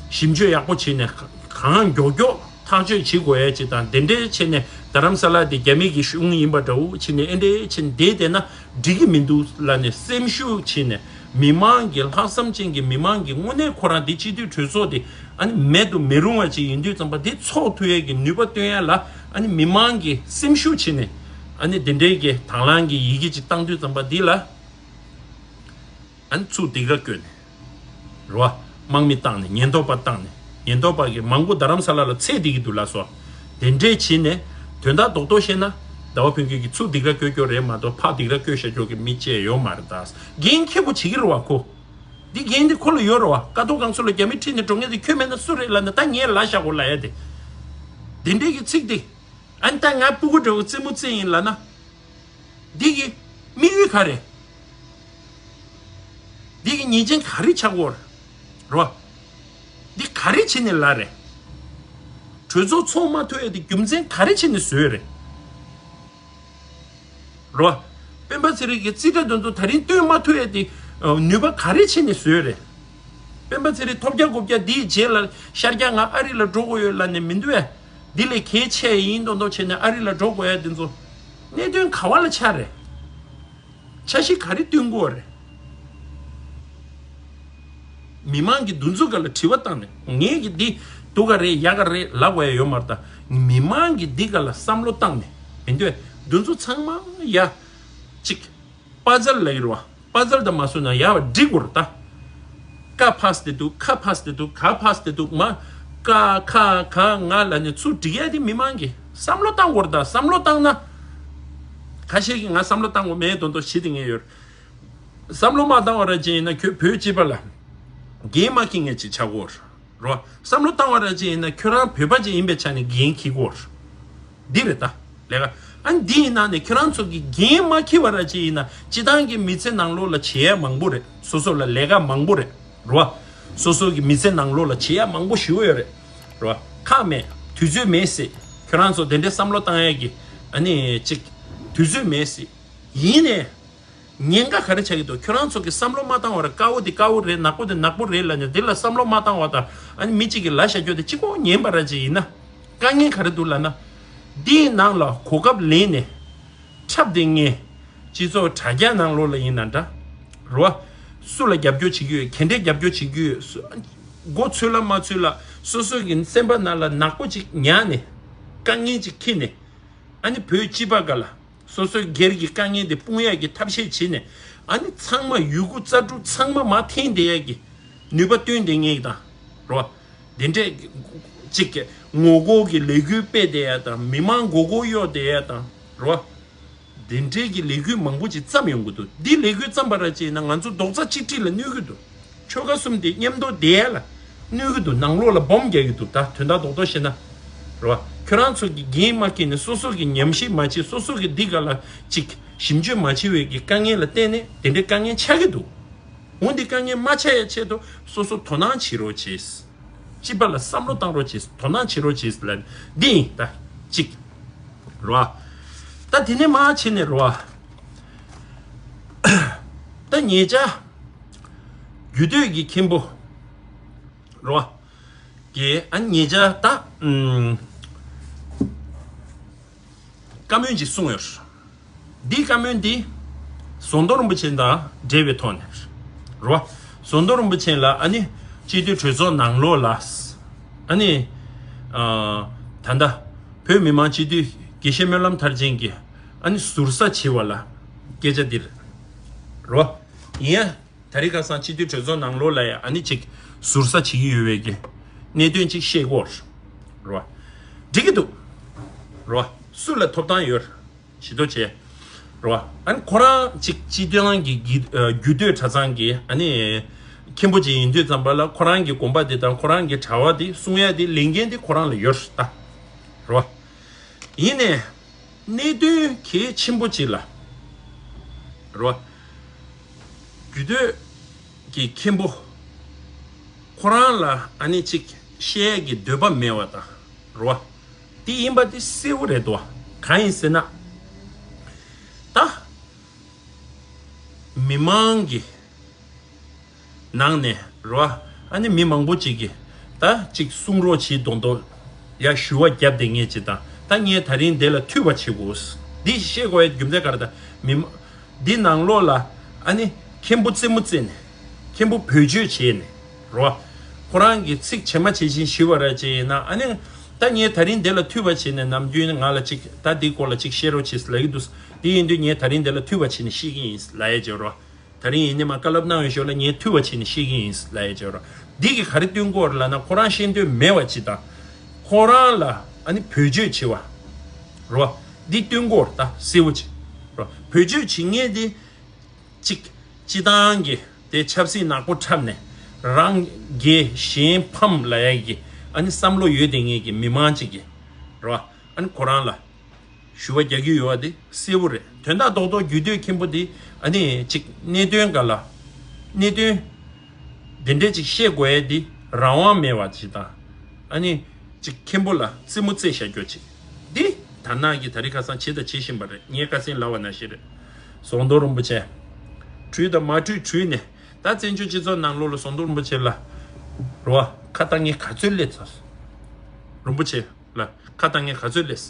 ཞིབ་འཇུག་ཡག་པོ་བྱས་ནས་གང་མགྱོགས་མགྱོགས་ཐག་གཅོད་བྱེད་དགོས་ཡ་ཅིག་དང་། དེ་འདྲའི་བྱས་ནས་རྡ་རམ་ས་ལ་དེ་རྒྱ་མི་གི་གཞུང་ཡིན་པ་འདྲ་བོ་བྱས་ནས་ཨེ་འདྲའི་བྱས་ནས་བསྡད་བསྡད་ན་འགྲིག་གི་མི་འདུག་ལབ་ནས་སེམས་ཤུགས་བྱས་ནས་མི་མང་གི་ལྷག་བསམ་ཅན་གྱི་མི་མང་གི་དངོས་གནས་ཁོ་རང་དེ་སྤྱི་འཐུས་གྲོས་ཚོགས་དེ་ཨ་ནི་མེད་དུ་མི་རུང་བ་ཅིག་ཡིན་དུས་ཙམ་པ་དེ་ཚོགས་ཐུབ་ཡས་ཀྱི་ནུས་པ་བཏོན་ཡས་ལ་ཨ་ནི་མི་མང་གི་སེམས་ཤུགས་བྱས་ནས་ཨ་ནི་དེ་འདྲའི་གི་དང་བླངས་ཀྱི་ཡི་གེ་ཅིག་བཏང་དུས་ཙམ་པ་འདི་ལ་ཨ་ནི་ཚུར་སྡིགས་ར་བསྐུལ་ནས་རེད་བ། དམག་མི་བཏང་ནས་ཉེན་རྟོག་པ་བཏང་ནས་ཉེན་རྟོག་པ་གི་མང་པོ་རྡ་རམ་ས་ལ་ལ་ཚད་བསྡད་ཀྱི་འདུག་ལགས་སོ། དེ་འདྲས་བྱས་ནས་དོན་དག་རྡོག་རྡོག་བཤད་ན་ཟླ་བ་ཕུན་སྐྱིད་ཀྱིས་ཚུར་སྡིགས་ར་བསྐུལ་རྒྱུ་རེད་མ་གཏོགས་ཕར་སྡིགས་ར་བསྐུལ་བཞག་རྒྱུ་གི་མི་བཅས་ཡོད་མ་རེད། ད་འགན་འཁྱེར་པོ་བྱེད་ཀྱི་རེད་བ་ཁོ། འདི་འགན་འདི་ཁོ་ལ་ཡོད་རེད་བ། ཀ་ཐོག་ཁང་ཚུགས་ལ་རྒྱ་མི་ཁྲིད་ནས་འགྲོ་མཁན་དེ་ཁྱོད་མེད་ན་སུ་རེད་ལབ་ན་ད་ངས་ལབ་བཞག་གོ་ལབ་ཡ་དེ། དེ་འདྲས་ཀྱི་ཚིག་དེ། ཨ་ནི་ད་ང་སྤུ་གུ་འདྲ་བོ་རྩེད་མོ་རྩེ་ཡིན་ལབ་ན། འདི་གི་དམིགས་ཡུལ་ག་རེ། འདི་གི་ཉེས་ཅན་ག་རེ་ཆགས་ཡོད་རེད་བ། འདི་ག་རེ་བྱས་ནས་ལབ་རེད། གྲོས་ཚོགས་ཚོགས་མ་ཐུབ་ཡ་དེ་རྒྱུ་མཚན་ག་རེ་བྱས་ནས་བཟོས་རེད། རེད་བ། སྤེན་པ་ཚེ་རིང་གི་རྩིས་ཁྲ་དེ་ཚོ་ད་རིང་སྟོན་མ་ཐུབ་ཡ་དེ་ནུས་པ་ག་རེ་བྱས་ནས་བཟོས་རེད། སྤེན་པ་ཚེ་རིང་ཐོབ་རྒྱག་དགོས་རྒྱག་འདིའི་རྗེས་ལ་ཤར་རྒྱག་ང་ཨ་རི་ལ་འགྲོ་དགོས་ཡོད་ལབ་ནས་མི་འདུག་ཨེ། འདི་ལས་གལ་ཆེ་ཡིན་མདོག་མདོག་བྱས་ནས་ཨ་རི་ལ་འགྲོ་དགོས་ཡ་དེ་ཚོ་གནད་དོན་ག་བ་ལ་ཆགས་རེད། འཆར་གཞི་ག་རེ་བཏོན་དགོས་རེད། མི་མང་གི་འདུ་འཛོམས་སྒང་ལ་དྲི་བ་བཏང་ནས་ངས་ཀྱི་འདི་སྡུག་ག་རེད་ཡག་ག་རེད་ལབ་དགོས་ཡ་ཡོད་མ་རེད། ད་མི་མང་གི་འདི་སྒང་ལ་བསམ་བློ་བཏང་ནས་མི་འདོད་འདུ་འཛོམས་ཚང་མ་ཡ་གཅིག་པ་ཛལ་ལ་ཡོད་རེད་བ། པ་ཛལ་དང་མ་བཟོས་ན་ཡག་པ་འགྲིག་དགོས་རེད་ད། ཀ་ཕ་སི་དེ་འདུག་ཁ་ཕ་སི་དེ་འདུག་ག་ཕ་སི་དེ་འདུག་མ། ཀ་ཁ་ག་ང་ལ་ནི་ཚུར་འགྲིག་ཡ་དེ་མི་མང་གི་བསམ་བློ་བཏང་དགོས་རེད་ད། བསམ་བློ་བཏང་ན། ཁ་ཤས་ཀྱིས་ང་བསམ་བློ་བཏང་དགོས་མེད་མདོག་མདོག་བྱེད་དེ་ངས་ཡོད། བསམ་བློ་མ་བཏང་བ་ར་ཅན་ཡིན་ན་ཁྱོད་བོད་སྤྱི་པ་ལ་འགན་མ་འཁྱེར་མཁན་ཅིག་ཆགས་ཀྱི་ཡོད་རེད། རོ། བསམ་བློ་བཏང་བ་ར་ཅན་ཡིན་ན་ཁྱོད་རང་བོད་པ་ཅིག་ཡིན་པའི་ཆ་ནས་འགན་འཁྱེར་དགོས་རེད། འདི་རེད་ད། ལས་ཀ། ཨ་ནི་འདི་ཡིན་ན་ནི་ཁྱོད་རང་ཚོ་གི་འགན་མ་འཁྱེར་བ་ར་ཅན་ཡིན་ན་སྤྱི་བཏང་གི་མི་ཚེ་ནང་ལོགས་ལ་བྱེད་ཡ་མང་པོ་རེད། སོ་སོ་ལ་ལས་ཀ་མང་པོ་རེད། རོ། སོ་སོ་གི་མི་ཚེ་ནང་ལོགས་ལ་བྱེད་ཡ་མང་པོ་ཞེ་པོ་ཡོད་རེད། རོ། ཁག་མེད། དུས་ཚོད་མེད་སྲིད། ཁྱོད་རང་ཚོ་དེ་འདྲའི་བསམ་བློ་བཏང་ཡ་གི་ཨ་ནི་ཅིག་དུས་ཚོད་མེད་སྲིད། ཡིན་ནའི། ཉེན་ཁ་ག་རེ་ཆགས་ཀྱི་འདུག་ཁྱོད་རང་ཚོ་གིས་བསམ་བློ་མ་བཏང་བར་དཀར་པོ་འདི་དཀར་པོ་རེད། ནག་པོ་འདི་ནག་པོ་རེད་ལབ་ནས་འདི་ལ་བསམ་བློ་མ་བཏང་བ་དང་ཨ་ནི་མི་གཅིག་གིས་ལབ་བཞག་རྒྱུ་དེ་གཅིག་པོ་ཉན་པ་ར་ཅིག་ཡིན་ན་དཀའ་ངལ་ག་རེ་འདུག་ལབ་ན། འདིའི་ནང་ལ་གོ་སྐབས་ལེན་ནས་འཁྲབ་སྟེ་ངས་སྤྱི་ཚོགས་དྲ་རྒྱ་ནང་ལོགས་ལ་ཡིན་ན་འདྲ། རེད་བ། སུ་ལ་རྒྱབ་སྐྱོར་བྱེད་ཀྱི་ཡོད། ག་འདྲས་རྒྱབ་སྐྱོར་བྱེད་ཀྱི་ཡོད། སུ་མགོ་ཚོས་ལ་མ་ཚོས་ལ་སོ་སོ་གི་སེམས་པ་ནང་ལ་ནག་པོ་ཅིག་ཉར་ནས་དཀའ་ངལ་ཅིག་འཁྱེར་ནས་ཨ་ནི་བོད་སྤྱི་པ་ག་ལ། སོ་སོའི་སྒེར་གྱི་དཀའ་ངལ་དེ་སྤུངས་ཡག་གི་ཐབས་ཤེས་བྱས་ནས་ཨ་ནི་ཚང་མ་ཡོད་རྒུ་རྩལ་སྤྲུགས་ཚང་མ་མར་འཐེན་བསྡད་ཡག་གི་ནུས་པ་བཏོན་བསྡད་མཁན་དང་རོ། དེ་འདྲས་ཅིག་གི་ངོ་རྒོལ་གྱི་ལས་འགུལ་སྤེལ་བསྡད་ཡག་དང་མི་མང་མགོ་སྐོར་གཡོག་བསྡད་ཡག་དང་རོ། དེ་འདྲས་ཀྱི་ལས་འགུལ་མང་པོ་ཅིག་བརྩམས་ཡོང་གི་འདུག་འདི་ལས་འགུལ་བརྩམས་པ་ར་ཅིག་ཡིན་ན་ང་ཚོ་རྡོག་རྩ་གཅིག་སྒྲིལ་ལ་གནོད་ཀྱི་འདུག་ཆོལ་ཁ་གསུམ་དེ་མཉམ་དུ་བསྡད་ཡ་ལ་གནོད་ཀྱི་འདུག་ནང་ལོགས་ལ་སྦོམ་རྒྱག་གི་འདུག་ད་དོན་དག་རྡོག་རྡོག་བཤད་ན། རེད་བ། ཁྱོད་རང་ཚོ་གི་འགན་མ་འཁྱེར་ནས་སོ་སོ་གི་ཉམས་ཞིབ་མ་བྱེད། སོ་སོ་གི་འདི་ག་ལ་ཅིག་ཞིབ་འཇུག་མ་བྱེད་པའི་གི་དཀའ་ངལ་ལ་བརྟེན་ནས་དེ་འདྲའི་དཀའ་ངལ་ཆགས་ཀྱི་འདུག་འོ་འདི་དཀའ་ངལ་མ་ཆགས་ཡ་ཆེད་དུ་སོ་སོ་དོ་སྣང་བྱེད་རོགས་བྱེད། སྤྱི་པ་ལ་བསམ་བློ་བཏང་རོགས་བྱེད། དོ་སྣང་བྱེད་རོགས་བྱེད་ལ་འདི་ཡིན་ད་ཅིག་རེད་བ། ད་དེ་ནས་མར་ཕྱིན་ནས་རེད་བ། ད་ཉེ་ཆར། རྒྱུད་སྟོད་ཀྱི་མཁན་པོ། རོ། གི་ཨ་ཉེ་ཆར་ད། ཨུམ། བཀའ་མོལ་ཅིག་གསུངས་ཡོད། འདི་བཀའ་མོལ་འདི། ཟམ་གདོང་རིན་པོ་ཆེ་དང་འབྲེལ་བའི་ཐོག་ནས། རོ། ཟམ་གདོང་རིན་པོ་ཆེ་ལ་ཨ་ནི། སྤྱི་འཐུས་གྲོས་ཚོགས་ནང་ལོགས་ལ། ཨ་ནི། ཨ། ད་ལྟ། བོད་མི་མང་སྤྱི་འཐུས་དགེ་བཤེས་སྨོན་ལམ་མཐར་ཕྱིན་གྱིས། ཨ་ནི་ཟུར་ཟ་བྱས་པ་ལ། སྐད་ཆ་འདི་རེད། རོ། ཡིན་ཡ། ད་རེས་ཁ་སང་སྤྱི་འཐུས་གྲོས་ཚོགས་ནང་ལོགས་ལ་ཡ་ཨ་ནི་ཅིག་ཟུར་ཟ་བྱེད་ཀྱི་ཡོད་པའི་གི་གནད་དོན་ཅིག་བཤད་ཀྱི་ཡོད་རེད་བ། འགྲིག་གི་འདུག་རེད་བ། སུ་ལ་ཐོབ་ཐང་ཡོད་རེད། ཇུས་གཏོགས་བྱས་རེད་བ། ཨ་ནི་ཁོ་རང་ཅིག་སྤྱི་བཏང་གི་གི་རྒྱུད་སྟོད་གྲྭ་ཚང་གི་ཨ་ནི་མཁན་པོ་ཅིག་ཡིན་དུས་ཙམ་པ་ལ་ཁོ་རང་གི་དགོངས་པ་དེ་དང་ཁོ་རང་གི་གྲྭ་པ་དེ་གསུང་ཡ་དེ་ལས་འགན་དེ་ཁོ་རང་ལ་ཡོད་རེད་ད། རེད་བ། ཡིན་ནའི། གནད་དོན་གལ་ཆེན་པོ་ཅིག་ལ། རོ། རྒྱུད་སྟོད་ཀྱི་མཁན་པོ། ཁོ་རང་ལ་ཨ་ནི་ཅིག་བཤད་ཀྱི་འདོད་པ་མེད་པ་དང་། རོ། དེ་ཡིན་པ་དེ་གསལ་པོ་རེད་དོ། གང་ཡིན་ཟེར་ན། ད། མི་མང་གི་ནང་ནས་རོ། ཨ་ནི་མི་མང་པོ་ཅིག་གིས་ད་ཅིག་གསུང་རོགས་བྱེད་མདོག་མདོག་ཡ་ཞུ་བ་བརྒྱབ་བསྡད་མཁན་ཅིག་དང་། ད་ངས་ད་རིང་འདི་ལ་ཐུས་པ་བྱེད་དགོས། འདི་བཤད་དགོས་ཡ་རྒྱུ་མཚན་ག་རེ། ད་མི་མང་འདི་ནང་ལོགས་ལ་ཨ་ནི་མཁན་པོ་རྩེད་མོ་རྩེ་ནས་མཁན་པོ་བེད་སྤྱོད་བྱས་ནས་རོ། ཁོ་རང་གི་ཚིག་ཇི་མ་ཇི་བཞིན་ཞུས་པ་ར་ཅིག་ཡིན་ན། ཨ་ནི་ད་ངས་ད་རིང་འདི་ལ་ཐུས་པ་བྱས་ནས་ནམ་རྒྱུན་ང་ལ་ཅིག་ད་འདིའི་སྐོར་ལ་ཅིག་བཤད་རོགས་བྱེད་ལབ་ཀྱི་འདུག། འདི་ཡིན་དུས་ངས་ད་རིང་འདི་ལ་ཐུས་པ་བྱས་ནས་བཤད་ཀྱི་ཡིན་ལབ་ཡ་ཅིག་རོ། ད་རིང་ཡིན་ནི་མ་བཀའ་སློབ་གནང་བའི་ཞོར་ལ་ངས་ཐུས་པ་བྱས་ནས་བཤད་ཀྱི་ཡིན་ལབ་ཡ་ཅིག་རོ། འདི་གི་ག་རེ་སྟོན་གྱི་ཡོད་རེད་ལབ་ན། ཁོ་རང་ཤེས་འདོད་མེད་པ་ཅིག་དང་། ཁོ་རང་ལ་ཨ་ནི་བེད་སྤྱོད་བྱེད་པ་རོ། འདི་སྟོན་གྱི་ཡོད་རེད། ད་གསལ་པོ་ཅིག་རོ། བེད་སྤྱོད་བྱེད་མཁན་འདི་གཅིག་སྤྱི་བཏང་གི་དེ་ཆབ་སྲིད་ནག་པོ་འཁྲབ་ནས་རང་རྒྱལ་གཞན་ཕམ་ལབ་ཡ་གི་ཨ་ནི་བསམ་བློ་ཡོད་བསྡད་མཁན་གྱི་མི་མང་ཅིག་གིས་རོ། ཨ་ནི་ཁོ་རང་ལ་ཞུ་བ་རྒྱག་གི་ཡོད་པ་དེ་གསལ་པོ་རེད། དོན་དག་རྡོག་རྡོག་རྒྱུད་སྟོད་མཁན་པོ་དེ་ཨ་ནི་ཅིག་གནད་དོན་ག་ལ་གནད་དོན་དེ་འདྲས་ཅིག་བཤད་དགོས་ཡ་དེ་རང་དབང་མེད་པ་ཅིག་དང་། ཨ་ནི་ཅིག་མཁན་པོ་ལ་རྩེད་མོ་རྩེ་བཞག་རྒྱུ་ཅིག་འདི་དར་ནག་གིས་ད་རིང་ཁ་སང་བྱས་དང་བྱེད་བཞིན་པ་རེད། ངས་ཁ་སང་ལབ་པ་ནང་བཞིན་རེད། ཟམ་གདོང་རིན་པོ་ཆེ་གྲོས་དང་མ་གྲོས་གྲོས་ནས། ད་བཙན་བྱོལ་སྤྱི་ཚོགས་ནང་ལོགས་ལ་ཟམ་གདོང་རིན་པོ་ཆེ་ལ་རོ། ཁ་བཏང་མཁན་ག་ཚོད་སླེབས་ཚར། རིན་པོ་ཆེ་ལ་ཁ་བཏང་མཁན་ག་ཚོད་སླེབས་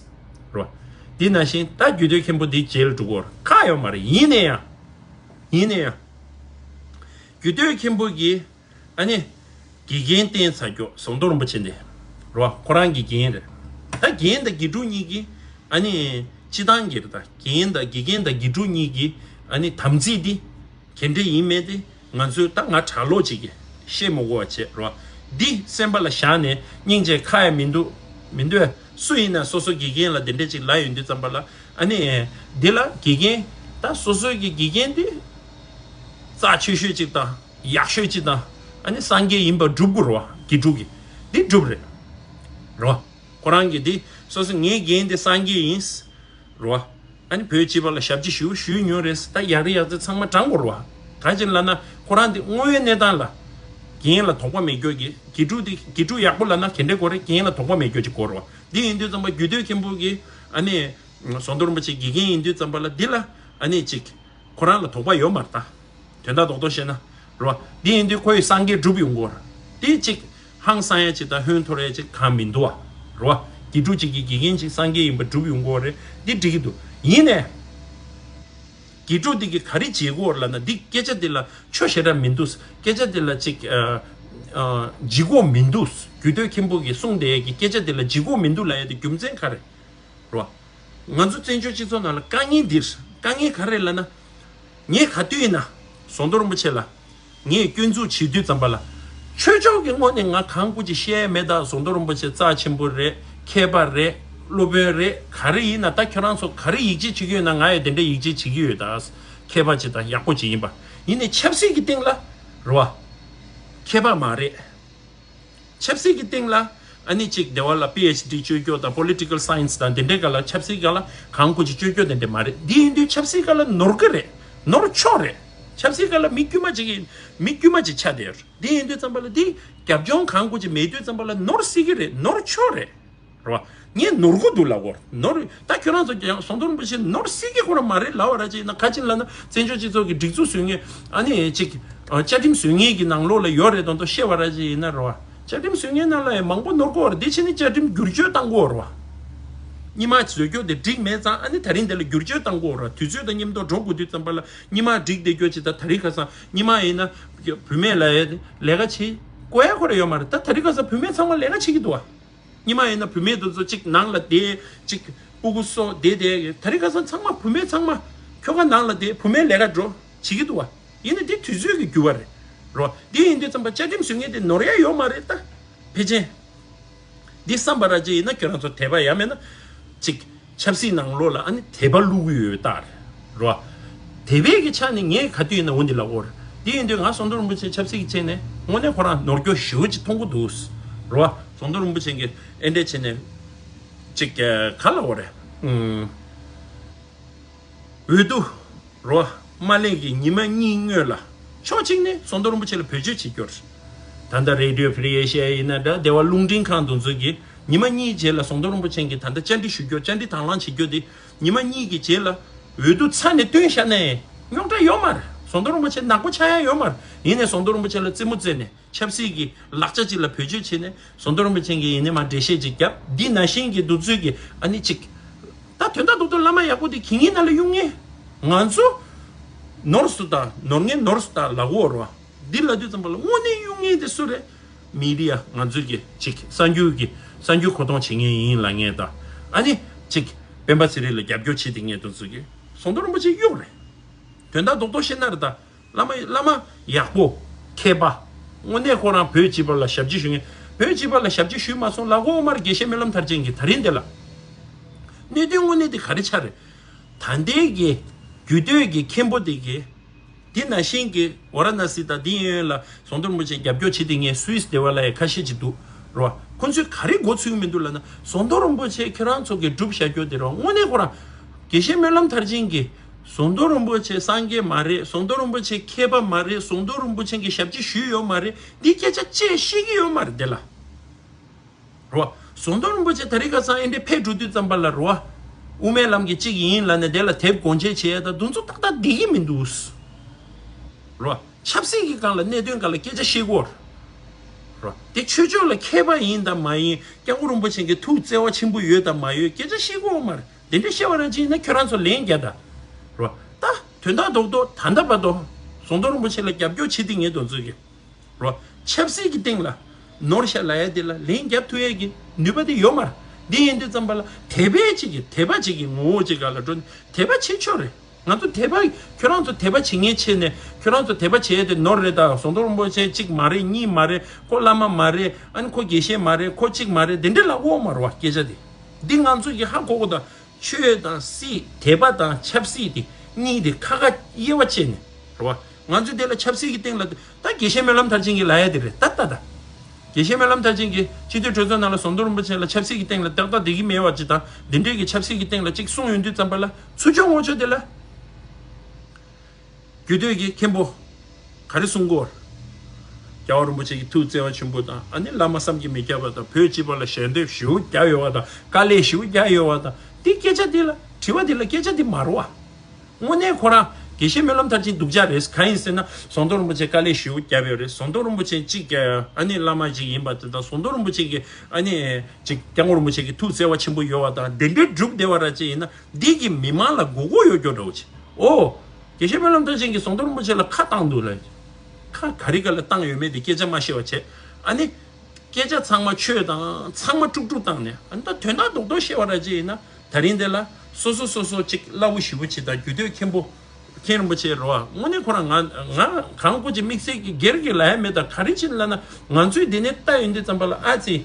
རོ། དེ་ནང་བཞིན་ད་རྒྱུད་སྟོད་མཁན་པོ་འདི་རྗེས་ལ་འགྲོ་གི་ཡོད་རེད། ཁག་ཡོད་མ་རེད། ཡིན་ན་ཡང་ཡིན་ན་ཡང་རྒྱུད་སྟོད་མཁན་པོ་གིས་ཨ་ནི་དགེ་རྒན་བསྟེན་ཚར་རྒྱུ་ཟམ་གདོང་རིན་པོ་ཆེ་འདི་རོ། ཁོ་རང་གི་རྒན་རེད། ད་རྒན་དང་དགེ་ཕྲུག་གཉིས་ཀྱིས་ཨ་ནི་སྤྱི་བཏང་གི་རེད། ད་རྒན་དང་དགེ་རྒན་དང་དགེ་ཕྲུག་གཉིས་ཀྱིས་ཨ་ནི་དམ་ཚིག་འདི་ག་འདྲ་ཡིན་མིན་དེ་ང་ཚོས་ད་ང་གྲྭ་ལོག་ཅིག་གིས་བཤད་མི་དགོས་པ་བྱས་རོ། འདི་སེམས་པ་ལ་བཞག་ནས་སྙིང་རྗེ་ཁ་ཡ་མི་འདུག་མི་འདུག་སུ་ཡིན་ན་སོ་སོ་དགེ་རྒན་ལ་དེ་འདྲ་ཅིག་ལབ་ཡོང་དུས་ཙམ་པ་ལ། ཨ་ནི་འདི་ལ་དགེ་རྒན་ད་སོ་སོའི་གི་དགེ་རྒན་འདི་རྩ་ཆེ་ཤོས་ཅིག་དང་ཡག་ཤོས་ཅིག་དང་། ཨ་ནི་སངས་རྒྱས་ཡིན་པ་སྒྲུབ་དགོས་རོ། དགེ་ཕྲུག་གིས་འདི་སྒྲུབ་རེད་རོ། ཁོ་རང་གིས་འདི་སོ་སོ་ངའི་རྒན་འདི་སངས་རྒྱས་ཡིན་རོ། ཨ་ནི་བོད་སྤྱི་པ་ལ་ཞབས་ཕྱི་ཞུ་ཞུས་མྱོང་རེད། ད་ཡག་རེད་ཡག་རྩེད་ཚང་མ་དྲང་དགོས་རོ། ག་ཅི་ལབ་ན་ཁོ་རང་འདི་དངོས་ཡོད་གནས་སྟངས་ལ་རྒན་ལ་དོགས་པ་མེད་རྒྱུ་གི། དགེ་ཕྲུག་འདི་དགེ་ཕྲུག་ཡག་པོ་ལབ་ན་ག་འདྲ་དགོས་རེད། རྒན་ལ་དོགས་པ་མེད་རྒྱུ་ཅིག་དགོས་རོ། འདི་ཡིན་དུས་ཙམ་པ་རྒྱུད་སྟོད་མཁན་པོ་གིས་ཨ་ནི་ཟམ་གདོང་རིན་པོ་ཆེ་དགེ་རྒན་ཡིན་དུས་ཙམ་པ་ལ་འདི་ལ་ཨ་ནི་ཅིག་ཁོ་རང་ལ་དོགས་པ་ཡོད་མ་རེད། ད་དོན་དག་རྡོག་རྡོག་བཤད་ན་རོ། འདི་ཡིན་དུས་ཁོ་ཡི་སངས་རྒྱས་སྒྲུབ་ཡོང་གི་ཡོད་རེད། འདི་ཅིག་ཧང་སང་ཡ་ཅིག་དང་ཧོན་འཐོར་ཡ་ཅིག་གང་མི་འདུག་བ་རོ། དགེ་ཕྲུག་ཅིག་གིས་དགེ་རྒན་ཅིག་སངས་རྒྱས་ཡིན་པ་སྒྲུབ་ཡོང་གི་ཡོད་རེད། འདི་འགྲིག་གི་འདུག། ཡིན་ནའི་དགེ་ཕྲུག་འདི་གིས་ག་རེ་བྱེད་ཀྱི་ཡོད་རེད་ལབ་ན། འདི་སྐད་ཆ་འདི་ལ་ཆོ་ཞེ་དྲག་མི་འདུག། སྐད་ཆ་འདི་ལ་ཅིག་ཨ་ཨ་ལྗིད་ཁོག་མི་འདུག། རྒྱུད་སྟོད་མཁན་པོ་གིས་གསུངས་བསྡད་ཡ་གི་སྐད་ཆ་འདི་ལ་ལྗིད་ཁོག་མི་འདུག་ལབ་ཡ་དེ་རྒྱུ་མཚན་ག་རེ་རོ། ང་ཚོ་བཙན་བྱོལ་སྤྱི་ཚོགས་ནང་ལ་དཀའ་ངལ་འདིར་དཀའ་ངལ་ག་རེ་ལབ་ན། ངས་ག་དུས་ཡིན་ན་ཟམ་གདོང་རིན་པོ་ཆེ་ལ་ངས་སྐྱོན་འཛུགས་བྱེད་དུས་ཙམ་པ་ལ། ཆོས་ཕྱོགས་ཀྱི་ངོས་ནས་ང་གང་དགོས་ཅིག་བཤད་མེད། ད་ཟམ་གདོང་རིན་པོ་ཆེ་རྩ་ཆེན་པོ་རེད། མཁས་པ་རེད། སློབ་དཔོན་རེད། ག་རེ་ཡིན་ན། ད་ཁྱོད་རང་ཚོ་ག་རེ་ཡིད་ཆེས་བྱེད་ཀྱི་ཡོད་ན་ང་ཡང་དེ་འདྲ་ཡིད་ཆེས་བྱེད་ཀྱི་ཡོད། ད་མཁས་པ་ཅིག་དང་ཡག་པོ་ཅིག་ཡིན་པ། ཡིན་ནའི་ཆབ་སྲིད་ཀྱི་སྟེང་ལ་རེད་བ། མཁས་པ་མ་རེད། ཆབ་སྲིད་ཀྱི་སྟེང་ལ་ཨ་ནི་ཅིག་སྡེ་བ་ལ་པི་ཨེཆ་ཌི་བཅོས་སྐྱོ་དང་པོ་ལི་ཊི་ཀལ་སའེན་སི་དང་དེ་འདྲའི་སྒང་ལ་ཆབ་སྲིད་སྒང་ལ་གང་དགོས་ཅིག་བཅོས་སྐྱོ་དེ་འདྲ་མ་རེད། འདི་ཡིན་དུས་ཆབ་སྲིད་སྒང་ལ་ནོར་གི་རེད། ནོར་ཆོག་རེད། ཆབ་སྲིད་སྒང་ལ་མི་དཀྱུས་མ་ཅིག་ཡིན། མི་དཀྱུས་མ་ཅིག་ཆགས་བསྡད་ཡོད་རེད། འདི་ཡིན་དུས་ཙམ་པ་ལ་འདི་རྒྱབ་ལྗོངས་གང་དགོས་ཅིག་མེད་དུས་ཙམ་པ་ལ་ནོར་སྲིད་ཀྱི་རེད། ནོར་ཆོག་རེད། རེད་བ། ངས་ནོར་གི་འདུག་ལབ་དགོས་རེད། ནོར། ད་ཁྱོད་རང་ཚོ་ཀྱང་ཟམ་གདོང་རིན་པོ་ཆེ་ནོར་སྲིད་ཀྱི་ཁོ་རང་མ་རེད་ལབ་པ་ར་ཅིག་ཡིན་ན། ག་ཅི་ལབ་ན་བཙན་བྱོལ་སྤྱི་ཚོགས་ཀྱི་སྒྲིག་འཛུགས་བཟོ་མཁན་ཨ་ནི་ཅིག་བཅའ་ཁྲིམས་བཟོ་མཁན་གྱི་ནང་ལོགས་ལ་ཡོད་རེད་མདོག་མདོག་བཤད་པ་ར་ཅིག་ཡིན་ན་རེད་བ། བཅའ་ཁྲིམས་བཟོ་མཁན་ནང་ལ་ཡང་མང་པོ་ནོར་གི་ཡོད་རེད། དེ་བྱས་ནས་བཅའ་ཁྲིམས་བསྒྱུར་བཅོས་བཏང་གི་ཡོད་རེད་བ། སྔོན་མ་བཟོ་རྒྱུ་དེ་འགྲིག་མེད་ཙང་ཨ་ནི་ད་རིང་དེ་ལ་བསྒྱུར་བཅོས་བཏང་གི་ཡོད་རེད་བ། དུས་ཚོད་དང་མཉམ་དུ་འགྲོ་དགོས་དུས་ཙམ་པ་ལ་སྔོན་མ་འགྲིག་བསྡད་རྒྱུ་ཅིག་དང་། ད་རིང་ཁ་སང་སྔོན་མ་ཡིན་ན་བུད་མེད་ལ་ཡ་ལས་ཀ་བྱེད་དགོས་ཡ་ཁོ་རང་ཡོད་མ་རེད། ད་ད་རིང་ཁ་སང་བུད་མེད་ཚང་མ་ལས་ཀ་བྱེད་ཀྱི་འདུག་བ། སྔོན་མ་ཡིན་ན་བུད་མེད་དེ་ཚོ་གཅིག་ནང་ལ་བསྡད། གཅིག་ཕྲུ་གུ་གསོ་བསྡད་བསྡད། ད་རིང་ཁ་སང་ཚང་མ་བུད་མེད་ཚང་མ་ཁྱོ་ག་ནང་ལ་བསྡད། བུད་མེད་ལས་ཀ་འགྲོ་བྱེད་ཀྱི་འདུག་བ། ཡིན་ན་འདི་དུས་ཚོད་ཀྱི་འགྱུར་བ་རེད་རོ། འདི་ཡིན་དུས་ཙམ་པ་བཅའ་ཁྲིམས་བཟོ་མཁན་དེ་ནོར་ཡ་ཡོད་མ་རེད། ད་ཕལ་ཆེར་འདི་བསམ་པ་ར་ཅིག་ཡིན་ན་ཁྱོད་རང་ཚོ་དད་པ་ཡ་མེད་ན་ཅིག་ཆབ་སྲིད་ནང་ལོགས་ལ་ཨ་ནི་དད་པ་བླུག་གི་ཡོད་རྟགས་རེད་རོ། དད་པའི་གི་ཆ་ནས་ངས་ག་དུས་ཡིན་ན་འོ་འདི་ལབ་ཀྱི་ཡོད་རེད། འདི་ཡིན་དུས་ང་ཟམ་གདོང་རིན་པོ་ཆེ་ཆབ་སྲིད་ཀྱི་ཆ་ནས་དངོས་གནས་ཁོ་རང་ནོར་འཁྱོག་ཞེ་པོ་ཅིག་མཐོང་གི་འདུག་རོ། ཟམ་གདོང་རིན་པོ་ཆེ་གིས་ཨེ་འདྲས་བྱས་ནས་ཅིག་ག་ལབ་ཀྱི་ཡོད་རེད། ཨུམ། འོས་བསྡུ་རོ། མ་སླེབས་ཀྱི་ཉི་མ་གཉིས་སྔོན་ལ་ཕྱོགས་གཅིག་ནས་ཟམ་གདོང་རིན་པོ་ཆེ་ལ་བེད་སྤྱོད་བྱེད་རྒྱུ་རེད། ད་ལྟ་རེ་ཌི་ཡོ་ཕི་རི་ཨེ་ཤི་ཡ་ཡིན་ན་འདྲ། སྡེ་བ་རླུང་འཕྲིན་ཁང་དེ་ཚོ་གིས་ཉི་མ་གཉིས་རྗེས་ལ་ཟམ་གདོང་རིན་པོ་ཆེ་གིས་ད་ལྟ་བཅར་འདྲི་ཞུ་རྒྱུ། བཅར་འདྲི་དང་བླངས་བྱེད་རྒྱུ་དེ་ཉི་མ་གཉིས་ཀྱི་རྗེས་ལ་འོས་བསྡུ་ཚར་ནས་བཏོན་བཞག་ན་རྙོག་དྲ་ཡོད་མ་རེད། ཟམ་གདོང་རིན་པོ་ཆེ་ནག་པོ་ཆགས་ཡ་ཡོད་མ་རེད། ཡིན་ནའི་ཟམ་གདོང་རིན་པོ་ཆེ་ལ་རྩེད་མོ་རྩེས་ནས་ཆབ་སྲིད་ཀྱི་ལག་ཆ་ཅིག་ལ་བེད་སྤྱོད་བྱས་ནས་ཟམ་གདོང་རིན་པོ་ཆེ་གིས་ཡིན་ནའི་མར་འགྲེལ་བཤད་ཅིག་བརྒྱབ། འདི་ནང་བཞིན་གྱི་འདུག་ཚུལ་གྱི་ཨ་ནི་ཅིག་ད་དོན་དག་རྡོག་རྡོག་བླ་མ་ཡག་པོ་དེ་གྱི་ངའི་ནང་ལ་གཡུག་ངེས། ང་ཚོ་ནོར་སུ་དང་ནོར་ངན་ནོར་སུ་དང་ལ་འོ་རོ། འདི་ལ་དུས་ཙམ་པ་ལ་དངོས་གནས་གཡུག་ངེས་དེ་སུ་རེད། མི་རི་ཡ་ང་ཚོའི་གི་ཅིག་གསར་འགྱུར་གྱི་གསར་འགྱུར་མཁོ་གཏོང་བྱེད་མཁན་ཡིན་ལབ་མཁན་དང་། ཨ་ནི་ཅིག་སྤེན་པ་ཚེ་རིང་ལ་རྒྱབ་སྐྱོར་བྱེད་དེ་མཁན་དེ་ཚོ་གིས་ཟམ་གདོང་རིན་པོ་ཆེ་གཡུག་རེད། དོན་དག་རྡོག་རྡོག་བཤད་ན་རེད་ད། བླ་མ་བླ་མ་ཡག་པོ་མཁས་པ། དངོས་གནས་ཁོ་རང་བོད་སྤྱི་པ་ལ་ཞབས་ཕྱི་ཞུ་མཁན། བོད་སྤྱི་པ་ལ་ཞབས་ཕྱི་ཞུས་མ་སོང་ལབ་དགོས་མ་རེད། དགེ་བཤེས་སྨོན་ལམ་མཐར་ཕྱིན་གྱིས་ད་རིང་འདི་ལ་གནད་དོན་དངོས་གནས་དེ་ག་རེ་ཆགས་རེད། ད་ལྟའི་གི་རྒྱུད་སྟོད་ཀྱི་མཁན་པོ་དེ་གིས། འདི་ནང་བཞིན་གྱི་ཝཱ་ར་ཎ་སི་དང་འདི་གཡོན་ལ་ཟམ་གདོང་རིན་པོ་ཆེ་རྒྱབ་སྐྱོར་བྱེད་དེ་ངས་སུད་སི་སྡེ་བ་ལ་ཡང་ཁ་ཤས་ཅིག་འདུག་རོ། ཁོ་ཚོས་ག་རེ་མགོ་ཚོས་ཀྱི་མི་འདུག་ལབ་ན། ཟམ་གདོང་རིན་པོ་ཆེ་ཁྱོད་རང་ཚོ་གི་སྒྲུབ་བྱ་རྒྱུ་དེ་རོ། དངོས་གནས་ཁོ་རང་དགེ་བཤེས་སྨོན་ལམ་མཐར་ཕྱིན་གྱིས་ཟམ་གདོང་རིན་པོ་ཆེ་སངས་རྒྱས་མ་རེད། ཟམ་གདོང་རིན་པོ་ཆེ་མཁས་པ་མ་རེད། ཟམ་གདོང་རིན་པོ་ཆེ་གི་ཞབས་ཕྱི་ཞུས་ཡོད་མ་རེད། འདི་སྐད་ཆ་ཅིག་བཤད་ཀྱི་ཡོད་མ་རེད་དེ་ལ། རོ། ཟམ་གདོང་རིན་པོ་ཆེ་ད་རེས་ཁ་སང་ཨེ་འདྲས་ཕེབས་འགྲོ་དུས་ཙམ་པ་ལ་རོ། དབུ་མའི་ལམ་གྱི་གཅིག་ཡིན་ལབ་ནས་དེ་ལ་དེབ་དགོངས་འཆལ་བྱས་ཡ་ད་འདུ་འཛོམས་ཏག་ཏག་བསྡད་ཀྱི་མི་འདུག་རོ། ཆབ་སྲིད་ཀྱི་སྒང་ལ་གནད་དོན་སྒང་ལ་སྐད་ཆ་བཤད་དགོས་རོ། དེ་ཆོས་ཕྱོགས་ལ་མཁས་པ་ཡིན་དང་མ་ཡིན། སྐྱབས་མགོན་རིན་པོ་ཆེ་གི་ཐུགས་བརྩེ་བ་ཆེན་པོ་ཡོད་དང་མ་ཡོད་སྐད་ཆ་བཤད་དགོས་མ་རེད། དེ་འདྲ་བཤད་པ་རང་ཅིག་ཡིན་ན་ཁྱོད་རང་ཚོ་ལན་རྒྱག་ད་རོ། ད་དོན་དག་རྡོག་རྡོག་ད་ལྟ་བར་དུ་ཟམ་གདོང་རིན་པོ་ཆེ་ལ་རྒྱབ་སྐྱོར་བྱེད་དེ་ངས་དོན་ཚོད་ཀྱི། རོ། ཆབ་སྲིད་ཀྱི་སྟེང་ལ་ནོར་ཤ་ལ་ཡ་དེ་ལ་ལན་རྒྱབ་ཐུབ་ཡས་ཀྱི་ནུས་པ་དེ་ཡོད་མ་རེད། འདི་ཡིན་དུས་ཙམ་པ་ལ་དད་པའི་ཅིག་གི་དད་པ་ཅིག་གི་ངོ་བོ་ཅིག་ག་ལ་འགྲོ་ནས་དད་པ་བྱེད་ཆོག་རེད། ང་ཚོ་དད་པ་ཁྱོད་རང་ཚོ་དད་པ་བྱེད་མཁན་བྱས་ནས་ཁྱོད་རང་ཚོ་དད་པ་བྱེད་ཡས་དེ་ནོར་རེད། ད་ཟམ་གདོང་རིན་པོ་ཆེ་གཅིག་མ་རེད། གཉིས་མ་རེད། ཁོ་བླ་མ་མ་རེད། ཨ་ནི་ཁོ་དགེ་བཤེས་མ་རེད། ཁོ་གཅིག་མ་རེད། དེ་འདྲ་ལབ་དགོས་མ་རེད་བ། སྐད་ཆ་དེ་འདི་ང་ཚོ་གི་ཧ་གོ་གོ་ད། ཆོས་དང་སྲིད། དད་པ་དང་ཆབ་སྲིད་དེ་གཉིས་དེ་ཁ་ཁ་དབྱེ་བ་བྱས་ནས་རེད་བ། ང་ཚོས་དེ་ལ་ཆབ་སྲིད་ཀྱི་སྟེང་ལ་ད་དགེ་བཤེས་སྨོན་ལམ་མཐར་ཕྱིན་གྱིས་ལབ་ཡ་དེ་རེད་ད་ད་ད། དགེ་བཤེས་སྨོན་ལམ་མཐར་ཕྱིན་གྱིས་སྤྱི་འཐུས་གྲོས་ཚོགས་ནང་ལ་ཟམ་གདོང་རིན་པོ་ཆེ་ལ་ཆབ་སྲིད་ཀྱི་སྟེང་ལ་ཏག་ཏག་བསྡད་ཀྱི་མེད་པ་ཅིག་དང་། འདི་འདྲའི་གི་ཆབ་སྲིད་ཀྱི་སྟེང་ལ་ཅིག་གསུངས་ཡོང་དུས་ཙམ་པ་ལ་ཚུར་ཕྱོགས་ངོ་ཕྱོགས་དེ་ལ། རྒྱུད་སྟོད་ཀྱི་མཁན་པོ་ག་རེ་གསུང་གོ། རྒྱལ་བ་རིན་པོ་ཆེ་གི་ཐུགས་བརྩེ་བ་ཆེན་པོ་དང་། ཨ་ནི་བླ་མ་བསམ་གྱིས་མི་ཁྱབ་པ་དང་། བོད་སྤྱི་པ་ལ་ཞལ་འདེབས་ཞེ་པོ་བརྒྱབ་ཡོད་པ་དང་། དཀའ་ལས་ཞེ་པོ་བརྒྱབ་ཡོད་པ་དང་། འདི་སྐད་ཆ་འདི་ལ་དྲི་བ་འདི་ལ་སྐད་ཆ་འདི་མ་རེད་བ། དངོས་གནས་ཁོ་རང་དགེ་བཤེས་སྨོན་ལམ་མཐར་ཕྱིན་སྡུག་ཅག་རེད། གང་ཡིན་ཟེར་ན་ཟམ་གདོང་རིན་པོ་ཆེ་དཀའ་ལས་ཞེ་པོ་བརྒྱབ་ཡོད་རེད། ཟམ་གདོང་རིན་པོ་ཆེ་གཅིག་ཨ་ནི་བླ་མ་ཅིག་ཡིན་པ་དེ་དང་། ཟམ་གདོང་རིན་པོ་ཆེ་གི་ཨ་ནི་ཅིག་སྐྱབས་མགོན་རིན་པོ་ཆེ་གི་ཐུགས་བརྩེ་བ་ཆེན་པོ་ཡོད་པ་དང་། དེ་འདྲའི་སྒྲུབ་བསྡད་པ་ར་ཅིག་ཡིན་ན། འདི་གི་མི་མང་ལ་མགོ་སྐོར་ཡོད་རྒྱུ་འདྲ་བོ་ཅིག་ཨོ། དགེ་བཤེས་སྨོན་ལམ་མཐར་ཕྱིན་གྱིས་ཟམ་གདོང་རིན་པོ་ཆེ་ལ་ཁ་བཏང་འདུག་ལ། ཁ་ག་རེ་ག་ལ་བཏང་ཡོད་མེད་དེ་སྐད་ཆ་མ་བཤད་པ་བྱས། ཨ་ནི། སྐད་ཆ་ཚང་མ་ཆོས་དང་ཚང་མ་དཀྲུག་དཀྲུག་བཏང་ནས། ཨ་ནི་ད་དོན་དག་རྡོག་རྡོག་བཤད་པ་ར་ཅིག་ཡིན་ན། ད་རིང་འདི་ལ་སོ་སོ་སོ་སོ་ཅིག་སླ་བོ་ཞེ་པོ་ཅིག་དང་། རྒྱུད་སྟོད་མཁན་པོ་མཁན་རིན་པོ་ཆེ་རེད་བ། དངོས་གནས་ཁོ་རང་ང་ང་གང་པོ་ཅིག་དམིགས་བསལ་གྱི་སྒེར་གྱི་ལབ་ཡ་མེད། ད་ག་རེ་བྱས་ལབ་ན། ང་ཚོས་འདི་ནས་ལྟ་ཡོང་དུས་ཙམ་པ་ལ། ཨ་ཙི།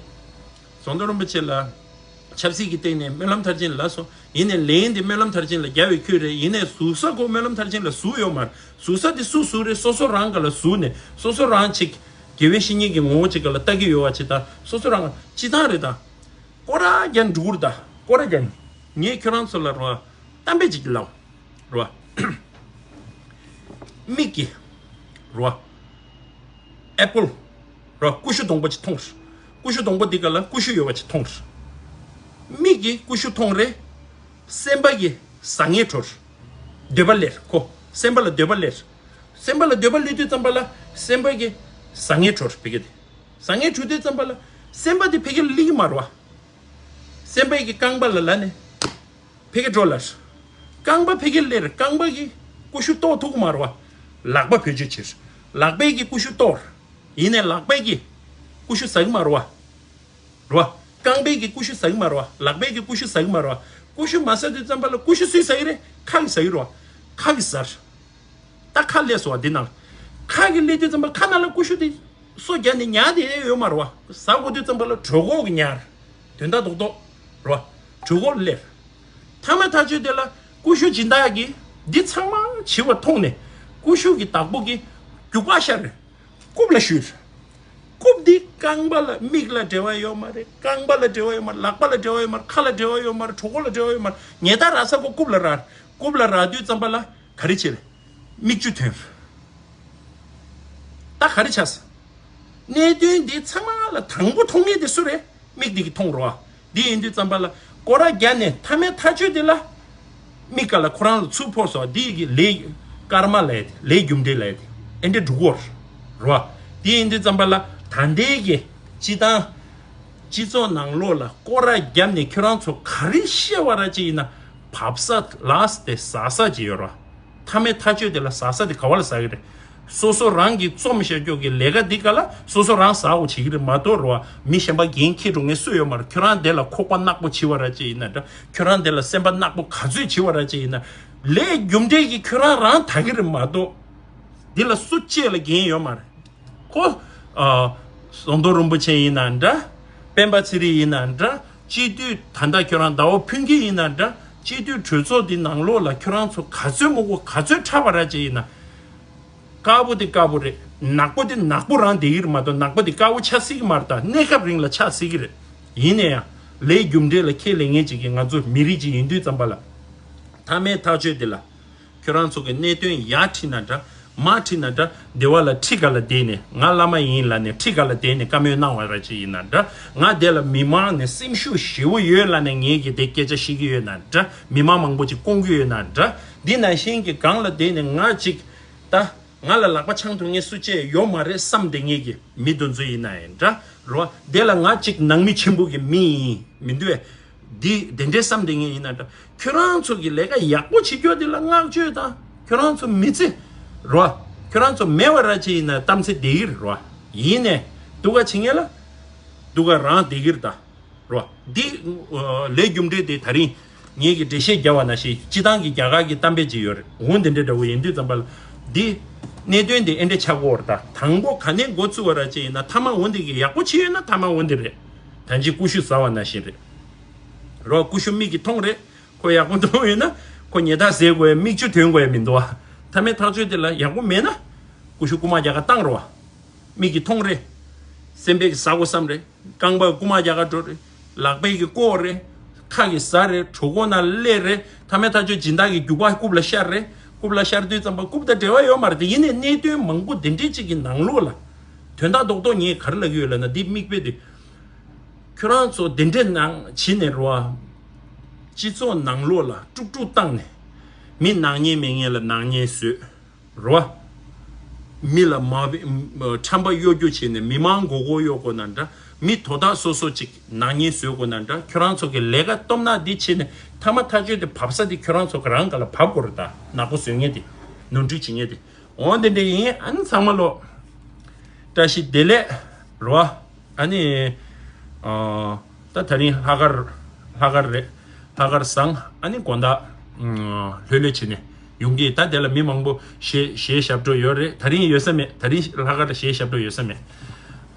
ཟམ་གདོང་རིན་པོ་ཆེ་ལ་ཆབ་སྲིད་ཀྱི་སྟེང་ནས་སྨོན་ལམ་མཐར་ཕྱིན་ལབ་སོང་། ཡིན་ནའི་ལན་དེ་སྨོན་ལམ་མཐར་ཕྱིན་ལ་རྒྱབ་པའི་ཁུལ་རེད། ཡིན་ནའི་ཟུར་ཟ་ཁོ་སྨོན་ལམ་མཐར་ཕྱིན་ལ་ཟུར་ཡོད་མ་རེད། ཟུར་ཟ་དེ་སུ་ཟུར་རེད། སོ་སོ་རང་ག་ལ་ཟུར་ནས་སོ་སོ་རང་ཅིག་དགེ་བའི་བཤེས་གཉེན་གྱི་ངོ་བོ་ཅིག་ག་ལ་ལྟ་གི་ཡོད་པ་ཅིག་དང་། སོ་སོ་རང་སྤྱི་བཏང་རེད་ད། སྐོར་ར་རྒྱག་འགྲོ་གི་རེད་ད། སྐོར་ར་རྒྱག་ངས་ཁྱོད་རང་ཚོ་ལ་རོ། གཏམ་དཔེ་ཅིག་ལབ། རེད་བ། མིག་གིས། རེད་བ། ཨེ་པལ། རེད་བ། ཀུ་ཤུ་སྡོང་པོ་ཅིག་མཐོང་། ཀུ་ཤུ་སྡོང་པོ་འདི་ག་ལ་ཀུ་ཤུ་ཡོད་པ་ཅིག་མཐོང་། མིག་གིས་ཀུ་ཤུ་མཐོང་རེད། སེམས་པ་གིས་བཟང་ངན་འཕྲོ། འདོད་པ་སླེབས་ཁོ། སེམས་པ་ལ་འདོད་པ་སླེབས། སེམས་པ་ལ་འདོད་པ་སླེབས་དུས་ཙམ་པ་ལ་སེམས་པ་གིས་བཟང་ངན་འཕྲོ་བི་གེ་དེ། བཟང་ངན་འཕྲོ་དུས་ཙམ་པ་ལ་སེམས་པ་དེ་ཕ་གིར་སླེབས་ཀྱི་མ་རེད་བ། སེམས་པ་གིས་རྐང་པ་ལ་ལབ་ནས། ཕ་གི་འགྲོ་ལབ། རྐང་པ་ཕ་གིར་སླེབས། རྐང་པ་གིས་ཀུ་ཤུ་གཏོར་ཐུབ་ཀྱི་མ་རེད་བ། ལག་པ་བེད་སྤྱོད་བྱས། ལག་པས་ཀྱིས་ཀུ་ཤུ་གཏོར། ཡིན་ནའི་ལག་པས་ཀྱིས་ཀུ་ཤུ་ཟ་གི་མ་རེད་བ། རེད་བ། རྐང་པས་ཀྱིས་ཀུ་ཤུ་ཟ་གི་མ་རེད་བ། ལག་པས་ཀྱིས་ཀུ་ཤུ་ཟ་གི་མ་རེད་བ། ཀུ་ཤུ་མ་ཟ་དུས་ཙམ་པ་ལ་ཀུ་ཤུ་སུས་ཟ་གི་རེད། ཁ་གིས་ཟ་གི་རེད་བ། ཁ་གིས་ཟ། ད་ཁ་སླེབས་སོང་བ་འདི་ནང་། ཁ་གིས་སླེབས་དུས་ཙམ་པ་ཁ་ནང་ལ་ཀུ་ཤུ་དེ་སོ་བརྒྱབ་ནས་ཉར་བསྡད་ཡོད་མ་རེད་བ། ཟ་དགོས་དུས་ཙམ་པ་ལ་གྲོད་ཁོག་གིས་ཉར། དོན་དག་རྡོག་རྡོག་རེད་བ། གྲོད་ཁོག་ལ་སླེབས། མཐའ་མ་ཐག་ཆོད་དེ་ལ་ཀུ་ཤུ་སྦྱིན་བདག་གིས་འདི་ཚང་མ་བྱིས་པ་མཐོང་ནས་ཀུ་ཤུ་གི་བདག་པོ་གིས་རྒྱུག་པ་ཤར། རྐུབ་ལ་གཞུས། རྐུབ་འདི་རྐང་པ་ལ་མིག་ལ་འབྲེལ་བ་ཡོད་མ་རེད། རྐང་པ་ལ་འབྲེལ་བ་ཡོད་མ་རེད། ལག་པ་ལ་འབྲེལ་བ་ཡོད་མ་རེད། ཁ་ལ་འབྲེལ་བ་ཡོད་མ་རེད། གྲོད་ཁོག་ལ་འབྲེལ་བ་ཡོད་མ་རེད། ཉལ་ཐ་རག་ས་ཁོ་རྐུབ་ལ་རག་རྐུབ་ལ་རག་དུས་ཙམ་པ་ལ་ག་རེ་བྱེད་རེད། མིག་ཆུ་ཐོན། ད་ག་རེ་ཆགས་སོང་། གནད་དོན་འདི་ཚང་མ་ལ་དང་པོ་མཐོང་མཁན་དེ་སུ་རེད། མིག་འདི་གིས་མཐོང་རོགས། འདི་ཡིན་དུས་ཙམ་པ་ལ་སྐོར་ར་བརྒྱབ་ནས་མཐའ་མའི་ཐག་ཆོད་དེ་ལ་མིག་ག་ལ་ཁོ་རང་ལ་ཚུར་ཕོག་སོང་། འདི་གི་ལས། ཀརྨ་ལབ་ཡ་དེ། ལས་རྒྱུ་འབྲས་ལབ་ཡ་དེ། ཨེ་འདྲ་འགྲོ་གི་ཡོད་རེད། རེད་བ། དེ་ཡིན་དུས་ཙམ་པ་ལ་ད་ལྟའི་གི་སྤྱི་བཏང་སྤྱི་ཚོགས་ནང་ལོགས་ལ་སྐོར་ར་བརྒྱབ་ནས་ཁྱོད་རང་ཚོ་ག་རེ་བཤད་པ་ར་ཅིག་ཡིན་ན་བབས་ས་ལས་དེ་ཟ་ས་ཅིག་ཡོད་རེད་བ། མཐའ་མའི་མཐའ་དཔྱོད་དེ་ལ་ཟ་ས་དེ་ག་བ་ལ་ཟ་གི་རེད། སོ་སོ་རང་གིས་རྩོམ་བཞག་རྒྱུ་གི་ལས་ཀ་འདི་ག་ལ་སོ་སོ་རང་ཟ་འོ་བྱེད་ཀྱི་རེད་མ་གཏོགས་རེད་བ། མི་གཞན་པ་འགན་འཁྱེར་འགྲོ་མཁན་སུ་ཡོད་མ་རེད། ཁྱོད་རང་དེ་ལ་ཁོག་པ་ནག་པོ་བྱེད་པ་ར་ཅིག་ཡིན་ན་འདྲ། ཁྱོད་རང་དེ་ལ་སེམས་པ་ནག་པོ་ག་ཚོད་བྱེད་པ་ར་ཅིག་ཡིན་ན། ལས་རྒྱུ་འབྲས་ཀྱི་ཁྱོད་རང་རང་ད་གི་རེད་མ་གཏོགས། འདི་ལ་སུ་གཅིག་ལ་འགན་ཡོད་མ་རེད། ཁོ། ཨ། ཟམ་གདོང་རིན་པོ་ཆེ་ཡིན་ན་འདྲ། སྤེན་པ་ཚེ་རིང་ཡིན་ན་འདྲ། སྤྱི་འཐུས་ད་ལྟ་ཁྱོད་རང་ཟླ་བ་ཕུན་སྐྱིད་ཡིན་ན་འདྲ། སྤྱི་འཐུས་གྲོས་ཚོགས་འདི་ནང་ལོགས་ལ་ཁྱོད་རང་ཚོ་ག་ཚོད་མང་པོ་ག་ཚོད་འཁྲབ་པ་ར་ཅིག་ཡིན་ན། དཀར་པོ་དེ་དཀར་པོ་རེད། ནག་པོ་དེ་ནག་པོ་རང་བསྡད་ཀྱི་རེད་མ་གཏོགས་ནག་པོ་དེ་དཀར་པོ་ཆགས་སྲིད་ཀྱི་མ་རེད། ད་གནས་སྐབས་རིང་ལ་ཆགས་སྲིད་ཀྱི་རེད། ཡིན་ན་ཡང་ལས་རྒྱུ་འབྲས་ལ་ཁས་ལེན་མཁན་ཅིག་གིས་ང་ཚོ་མི་རིགས་ཅིག་ཡིན་དུས་ཙམ་པ་ལ། མཐའ་མའི་ཐག་གཅོད་དེ་ལ། ཁྱོད་རང་ཚོ་གི་གནད་དོན་ཡར་ཁྲིད་ན་འདྲ། མར་ཁྲིད་ན་འདྲ། སྡེ་བ་ལ་ཁྲི་ག་ལ་བསྡད་ནས་ང་བླ་མ་ཡིན་ལབ་ནས་ཁྲི་ག་ལ་བསྡད་ནས་བཀའ་མོལ་གནང་བ་ར་ཅིག་ཡིན་ན་འདྲ། ང་དེ་ལ་མི་མང་ནས་སེམས་ཤུགས་ཞེ་པོ་ཡོད་ལབ་ནས་ངེད་ཀྱིས་དེ་སྐད་ཆ་བཤད་ཀྱི་ཡོད་ན་འདྲ། མི་མང་མང་པོ་ཅིག་སྐོང་གི་ཡོད་ན་འདྲ། འདི་ནང་བཞིན་གྱི་སྒང་ལ་བསྡད་ནས་ང་ཅིག་ད། ང་ལ་ལག་པ་འཆང་ཐུབ་མཁན་སུ་གཅིག་ཡོད་མ་རེད་བསམ་བསྡད་མཁན་གྱི་མི་དེ་ཚོ་ཡིན་ན་ཡང་འདྲ། རོ། དེ་ལ་ང་གཅིག་ནང་མི་ཆེན་པོ་གི་མི་ཡིན་མི་འདུག་བས། འདི་དེ་འདྲའི་བསམ་བསྡད་མཁན་ཡིན་ན་འདྲ། ཁྱོད་རང་ཚོ་གི་ལས་ཀ་ཡག་པོ་བྱེད་རྒྱུ་དེ་ལ་བསྔགས་བརྗོད་དང་། ཁྱོད་རང་ཚོ་མི་ཚེ། རོ། ཁྱོད་རང་ཚོ་མེད་པ་ར་ཅིག་ཡིན་ན་གཏམ་ཚེ་བསྡད་ཀྱི་རེད། རོ། ཡིན་ནས་སྡུག་ག་བྱེད་མཁན་ལ་སྡུག་ག་རང་བསྡད་ཀྱི་རེད་ད། རོ། འདི། ཨ། ལས་རྒྱུ་འབྲས་དེ་ད་རིང་ངེད་ཀྱིས་འགྲེལ་བཤད་རྒྱབ་པ་ནང་བཞིན་སྤྱི་བཏང་གི་རྒྱ་གར་གྱི་གཏམ་དཔེ་ཅིག་ཡོད་རེད། འོ་འདི་འདྲ་འདྲ་བོ་ཡིན་དུས་ཙམ་པ་ལ། འདི། གནད་དོན་དེ་ཨེ་འདྲ་ཆགས་ཀྱི་ཡོད་རེད་ད། དང་པོ་ག་ནས་འགོ་བཙུགས་པ་ར་ཅིག་ཡིན་ན་མཐའ་མ་འོ་འདི་གི་ཡག་པོ་བྱས་ཡོད་ན་མཐའ་མ་འོ་འདི་རེད། ད་ཅི་ཀུ་ཤུ་ཟ་བ་ནང་བཞིན་རེད། རོ། ཀུ་ཤུ་མིག་གིས་མཐོང་རེད། ཁོ་ཡག་པོ་མཐོང་ཡོད་ན་ཁོ་ཉལ་ཐ་ཟས་དགོས་ཡ་མིག་ཆུ་ཐོན་དགོས་ཡ་མི་འདུག་བ། མཐའ་མའི་ཐག་གཅོད་དེ་ལ་ཡག་པོ་མེད་ན་ཀུ་ཤུ་རྐུ་མ་རྒྱག་ག་བཏང་རོ་བ། མིག་གིས་མཐོང་རེད། སེམས་པས་ཟ་དགོས་བསམ་རེད། རྐང་པ་རྐུ་མ་རྒྱག་ག་འགྲོ་རེད། ལག་པས་ཀྱི་བཀོག་རེད། ཁ་གིས་ཟ་རེད། གྲོད་ཁོག་ནང་སླེབས་རེད། མཐའ་མའི་ཐག་གཅོད་སྦྱིན་བདག་གི་རྒྱུག་པ་རྐུབ་ལ་ཤར་རེད། རྐུབ་ལ་ཤར་དུས་ཙམ་པ་རྐུབ་དང་འབྲེལ་བ་ཡོད་མ་རེད་དེ། ཡིན་ནའི་གནད་དོན་མང་པོ་འདི་འདྲའི་གཅིག་གི་ནང་ལོགས་ལ་དོན་དག་རྡོག་རྡོག་ངས་ག་རེ་ལབ་ཀྱི་ཡོད་ལབ་ན། འདི་མིག་དཔེ་དེ། ཁྱོད་རང་ཚོ་འདི་འདྲའི་ནང་བྱེད་ནས་རོ། སྤྱི་ཚོགས་ནང་ལོགས་ལ་དཀྲུག་དཀྲུག་བཏང་ནས། མི་ནག་ཉེས་མེད་མཁན་ལ་ནག་ཉེས་བཟོས། རོ། མི་ལ་མ་ཕམ་པ་གཡོ་སྒྱུ་བྱས་ནས་མི་མང་མགོ་སྐོར་གཡོ་དགོས་ན་འདྲ། མི་དོ་བདག་སོ་སོ་ཅིག་ནག་ཉེས་བཟོ་དགོས་ན་འདྲ། ཁྱོད་རང་ཚོ་གི་ལས་ཀ་སྟོབས་ན་འདི་བྱས་ནས་མཐའ་མ་ཐག་གཅོད་དེ་བབས་ས་དེ་ཁྱོད་རང་ཚོ་ག་རང་ག་ལ་བབས་དགོས་རེད་ད། ནག་པོ་བཟོ་མཁན་དེ། ནོར་འཁྲུལ་བྱེད་མཁན་དེ། འོ་འདི་འདྲ་ཡིན། ཨ་ནི་ཚང་མ་ལོ། བཀྲ་ཤིས་བདེ་ལེགས། རོ། ཨ་ནི། ཨ། ད་ད་རིང་ལྷག་དཀར། ལྷག་དཀར་རེད། ལྷག་དཀར་བཟང་། ཨ་ནི་དགོང་དག་ལྷོད་ལྷོད་བྱས་ནས་ཡོང་གི། ད་དེ་ལ་མི་མང་པོ་གཞས་གཞས་ཞབས་བྲོ་ཡོད་རེད། ད་རིང་ཡོད་ས་མེད། ད་རིང་ལྷག་དཀར་ལ་གཞས་ཞབས་བྲོ་ཡོད་ས་མེད།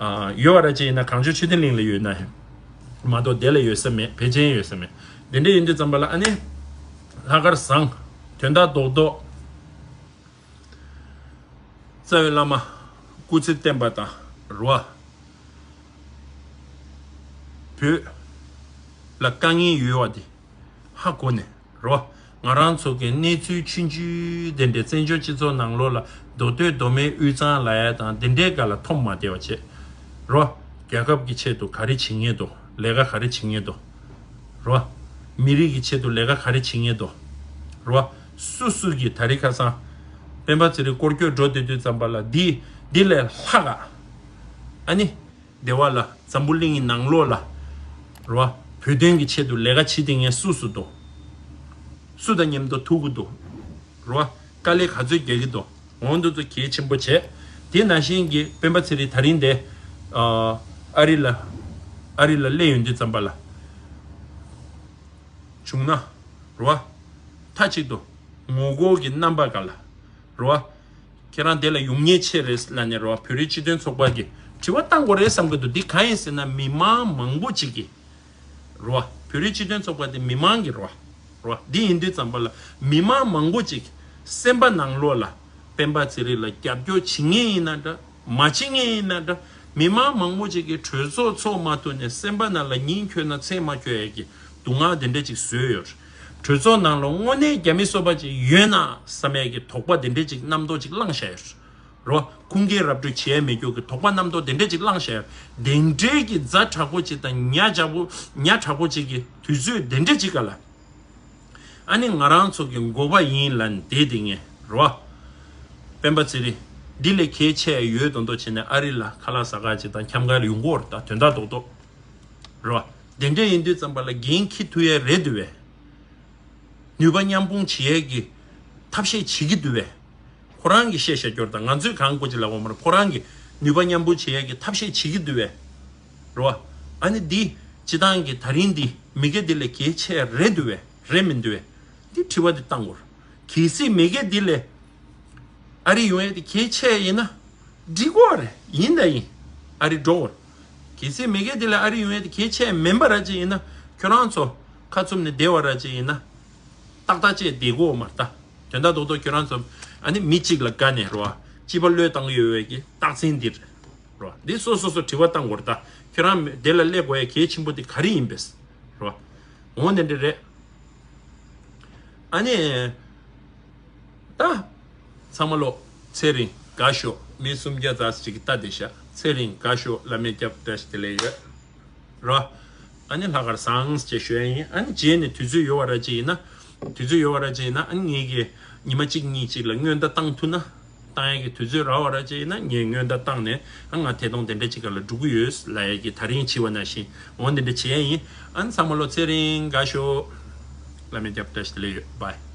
ཨ། ཡོད་པ་ར་ཅིག་ཡིན་ན་གངས་ལྗོངས་ཆོས་ལྡན་གླིང་ལ་ཡོད་ན་མ་གཏོགས་དེ་ལ་ཡོད་ས་མེད། ཕལ་ཆེར་ཡོད་ས་མེད། དེ་འདྲ་ཡིན་དུས་ཙམ་པ་ལ་ཨ་ནི། ལྷག་དཀར་བཟང་། དོན་དག་རྡོག་རྡོག་རྩ་བའི་བླ་མ་སྐུ་ཚེ་བརྟན་པ་དང་། རོ། བོད་ལ་དཀའ་ངལ་ཡོད་པ་དེ་ཧ་གོ་ནས། རོ། ང་རང་ཚོ་གི་གནས་ཚུལ་ཆུང་ཆུང་དེ་འདྲའི་བཙན་བྱོལ་སྤྱི་ཚོགས་ནང་ལོགས་ལ་མདོ་སྟོད་མདོ་སྨད་དབུས་གཙང་ལབ་ཡ་དང་དེ་འདྲའི་སྒང་ལ་འཐོམ་མ་བསྡད་པ་བྱེད། རོ། རྒྱལ་ཁབ་ཀྱི་ཆེད་དུ་ག་རེ་བྱེད་མཁན་འདུག་ལས་ཀ་ག་རེ་བྱེད་མཁན་འདུག་རོ། མི་རིགས་ཀྱི་ཆེད་དུ་ལས་ཀ་ག་རེ་བྱེད་མཁན་འདུག་རོ། སུ་སུ་གིས་ད་རེས་ཁ་སང་སྤེན་པ་ཚེ་རིང་སྐོར་སྐྱོད་འགྲོ་བསྡད་དུས་ཙམ་པ་ལ་འདི་འདི་ལས་ལྷག་ག་ཨ་ནི། སྡེ་བ་ལ་འཛམ་བུ་གླིང་གི་ནང་ལོགས་ལ། རོ། བོད་དོན་གྱི་ཆེད་དུ་ལས་ཀ་བྱེད་བསྡད་མཁན་སུ་སུ་འདུག་སུ་དང་མཉམ་དུ་ཐུག་གི་འདུག་རོ། དཀའ་ལས་ག་ཚོད་རྒྱག་གི་འདུག་འོ་འདི་ཚོ་གལ་ཆེན་པོ་བྱས། དེ་ནང་བཞིན་གྱི་སྤེན་པ་ཚེ་རིང་ད་རིང་དེ། ཨ། ཨ་རི་ལ། ཨ་རི་ལ་སླེབས་ཡོང་དུས་ཙམ་པ་ལ། བྱུང་ན། རོ། མཐའ་གཅིག་ཏུ། ངོ་རྒོལ་གྱི་རྣམ་པ་ག་ལ། རོ། ཁྱེད་རང་དེ་ལ་ཡོང་མཁན་ཆེ་རེད་ལབ་ནས། རོ། བོད་རིགས་སྤྱི་མཐུན་ཚོགས་པ་གི་དྲི་བ་བཏང་དགོས་རེད་བསམ་གྱི་འདུག་འདི་གང་ཡིན་ཟེར་ན་མི་མང་མང་པོ་ཅིག་གིས། རོ། བོད་རིགས་སྤྱི་མཐུན་ཚོགས་པ་དེ་མི་མང་གི། རོ། རོ། འདི་ཡིན་དུས་ཙམ་པ་ལ་མི་མང་མང་པོ་ཅིག་སེམས་པ་ནང་ལོགས་ལ་སྤེན་པ་ཚེ་རིང་ལ་རྒྱབ་སྐྱོར་བྱེད་མཁན་ཡིན་ན་འདྲ། མ་བྱེད་མཁན་ཡིན་ན་འདྲ། མི་མང་མང་པོ་ཅིག་གིས་གྲོས་ཚོགས་ཚོགས་མ་ཐུབ་ནས་སེམས་པ་ནང་ལ་ཉིན་འཁྱོལ་ན་མཚན་མ་འཁྱོལ་ཡས་ཀྱི་སྡུག་བསྔལ་དེ་འདྲ་ཅིག་བཟོས་ཡོད། གྲོས་ཚོགས་ནང་ལ་དངོས་གནས་རྒྱ་མི་སོ་པ་ཅིག་ཡོད་ན་བསམ་ཡས་ཀྱི་དོགས་པ་དེ་འདྲ་ཅིག་རྣམ་རྟོག་ཅིག་བསླངས་བཞག་ཡོད། རོ། ཁུངས་སྐྱེལ་ར་སྤྲོད་བྱས་མེད་རྒྱུ་གི་དོགས་པ་རྣམ་རྟོག་དེ་འདྲ་ཅིག་བསླངས་བཞག་ཡོད། དེ་འདྲའི་གི་ཛ་དྲག་པོ་ཅིག་དང་ཉ་དྲག་པོ་ཉ་དྲག་པོ་ཅིག་གི་དུས་ཚོད་དེ་འདྲ་ཅིག་ག་ལ། ཨ་ནི་ང་རང་ཚོ་གི་འགོ་པ་ཡིན་ལབ་ནས་བསྡད་དེ་ངས། རོ། སྤེན་པ་ཚེ་རིང་། འདི་ལས་གལ་ཆེ་ཡོད་མདོག་མདོག་བྱས་ནས་ཨ་རི་ལ་ཁ་ལག་ཟ་ག་ཅིག་དང་འཁྱམ་ག་ལ་ཡོང་གི་ཡོད་རེད། ད་དོན་དག་རྡོག་རྡོག་རེད་བ། དེ་འདྲ་ཡིན་དུས་ཙམ་པ་ལ་འགན་འཁྱེར་ཐུབ་ཡས་རེད་འདུག་བས། ནུས་པ་མཉམ་སྤུངས་བྱེད་ཡས་ཀྱི་ཐབས་ཤེས་བྱེད་ཀྱི་འདུག་བས། ཁོ་རང་གིས་བཤད་བཤད་སྐྱོར་དང་ང་ཚོས་གང་དགོས་ཅིག་ལབ་དགོས་མ་རེད། ཁོ་རང་གིས་ནུས་པ་མཉམ་སྤུངས་བྱེད་ཡས་ཀྱི་ཐབས་ཤེས་བྱེད་ཀྱི་འདུག་བས། རེད་བ། ཨ་ནི་འདི་སྤྱི་བཏང་གི་ད་རིང་འདི་མི་སྒེར་འདི་ལས་གལ་ཆེ་རེད་འདུག་བས་རེད་མི་འདུག་བས། འདི་དྲི་བ་འདི་བཏང་དགོས་རེད། གལ་སྲིད་མི་སྒེར་འདི་ལས་ཨ་རི་ཡོང་ཡས་དེ་གལ་ཆེ་ཡིན་ན་འགྲིག་གོ་རེད། ཡིན་ད་ཡིན། ཨ་རི་འགྲོ་གོ་རེད། གལ་སྲིད་མི་སྒེར་དེ་ལ་ཨ་རི་ཡོང་ཡས་དེ་གལ་ཆེ་མིན་པ་ར་ཅིག་ཡིན་ན་ཁྱོད་རང་ཚོ་ཁ་བཙུམ་ནས་བསྡད་པ་ར་ཅིག་ཡིན་ན་ཏག་ཏག་ཅིག་བསྡད་གོ་མ་རེད་ད། དོན་དག་རྡོག་རྡོག་ཁྱོད་རང་ཚོ་ཨ་ནི་མི་གཅིག་ལ་དགའ་ནས་རོ། སྐྱིད་པ་བློས་བཏང་གི་ཡོད་པའི་གི་རྟགས་མཚན་འདི་རེད་རོ། འདི་སོ་སོ་སོ་དྲི་བ་བཏང་དགོས་རེད་ད། ཁྱོད་རང་དེ་ལ་སླེབས་དགོས་ཡས་གལ་ཆེན་པོ་དེ་ག་རེ་ཡིན་པས་རོ། འོ་དེ་འདྲ་རེད། ཨ་ནི། ད། ཚང་མ་ལོ། ཚེ་རིང་དགའ་ཤོག་མི་སུམ་བརྒྱ་ཙམ་ཞིག་གིས་ལྟ་བསྡད་ཤག་ཚེ་རིང་དགའ་ཤོག་བླ་མའི་སྐྱབས་བཀྲ་ཤིས་བདེ་ལེགས་ཡོད། རོ། ཨ་ནི་ལྷག་དཀར་བཟང་ཞེས་ཞུ་ཡ་ཡིན། ཨ་ནི་རྗེས་ནས་དུས་ཚོད་ཡོད་པ་ར་ཅིག་ཡིན་ན། དུས་ཚོད་ཡོད་པ་ར་ཅིག་ཡིན་ན་ཨ་ནི་ངེད་ཀྱིས་ཉི་མ་གཅིག་གཉིས་གཅིག་ལ་སྔོན་བརྡ་བཏང་ཐུབ་ན། བཏང་ཡ་གི་དུས་ཚོད་རག་པ་ར་ཅིག་ཡིན་ན་ངས་སྔོན་བརྡ་བཏང་ནས་ཨ་ང་ཐད་གཏོང་དེ་འདྲ་ཅིག་སྒང་ལ་འགྲོ་གི་ཡོད་ལབ་ཡ་གི་ད་རིང་བྱས་པ་ནང་བཞིན་འོ་འདི་འདྲ་བྱེད་ཡ་ཡིན། ཨ་ནི་ཚང་མ་ལོ་ཚེ་རིང་དགའ་ཤོག་བླ་མའི་སྐྱབས་བཀྲ་ཤིས་བདེ་ལེགས་ཡོད། བྷའི།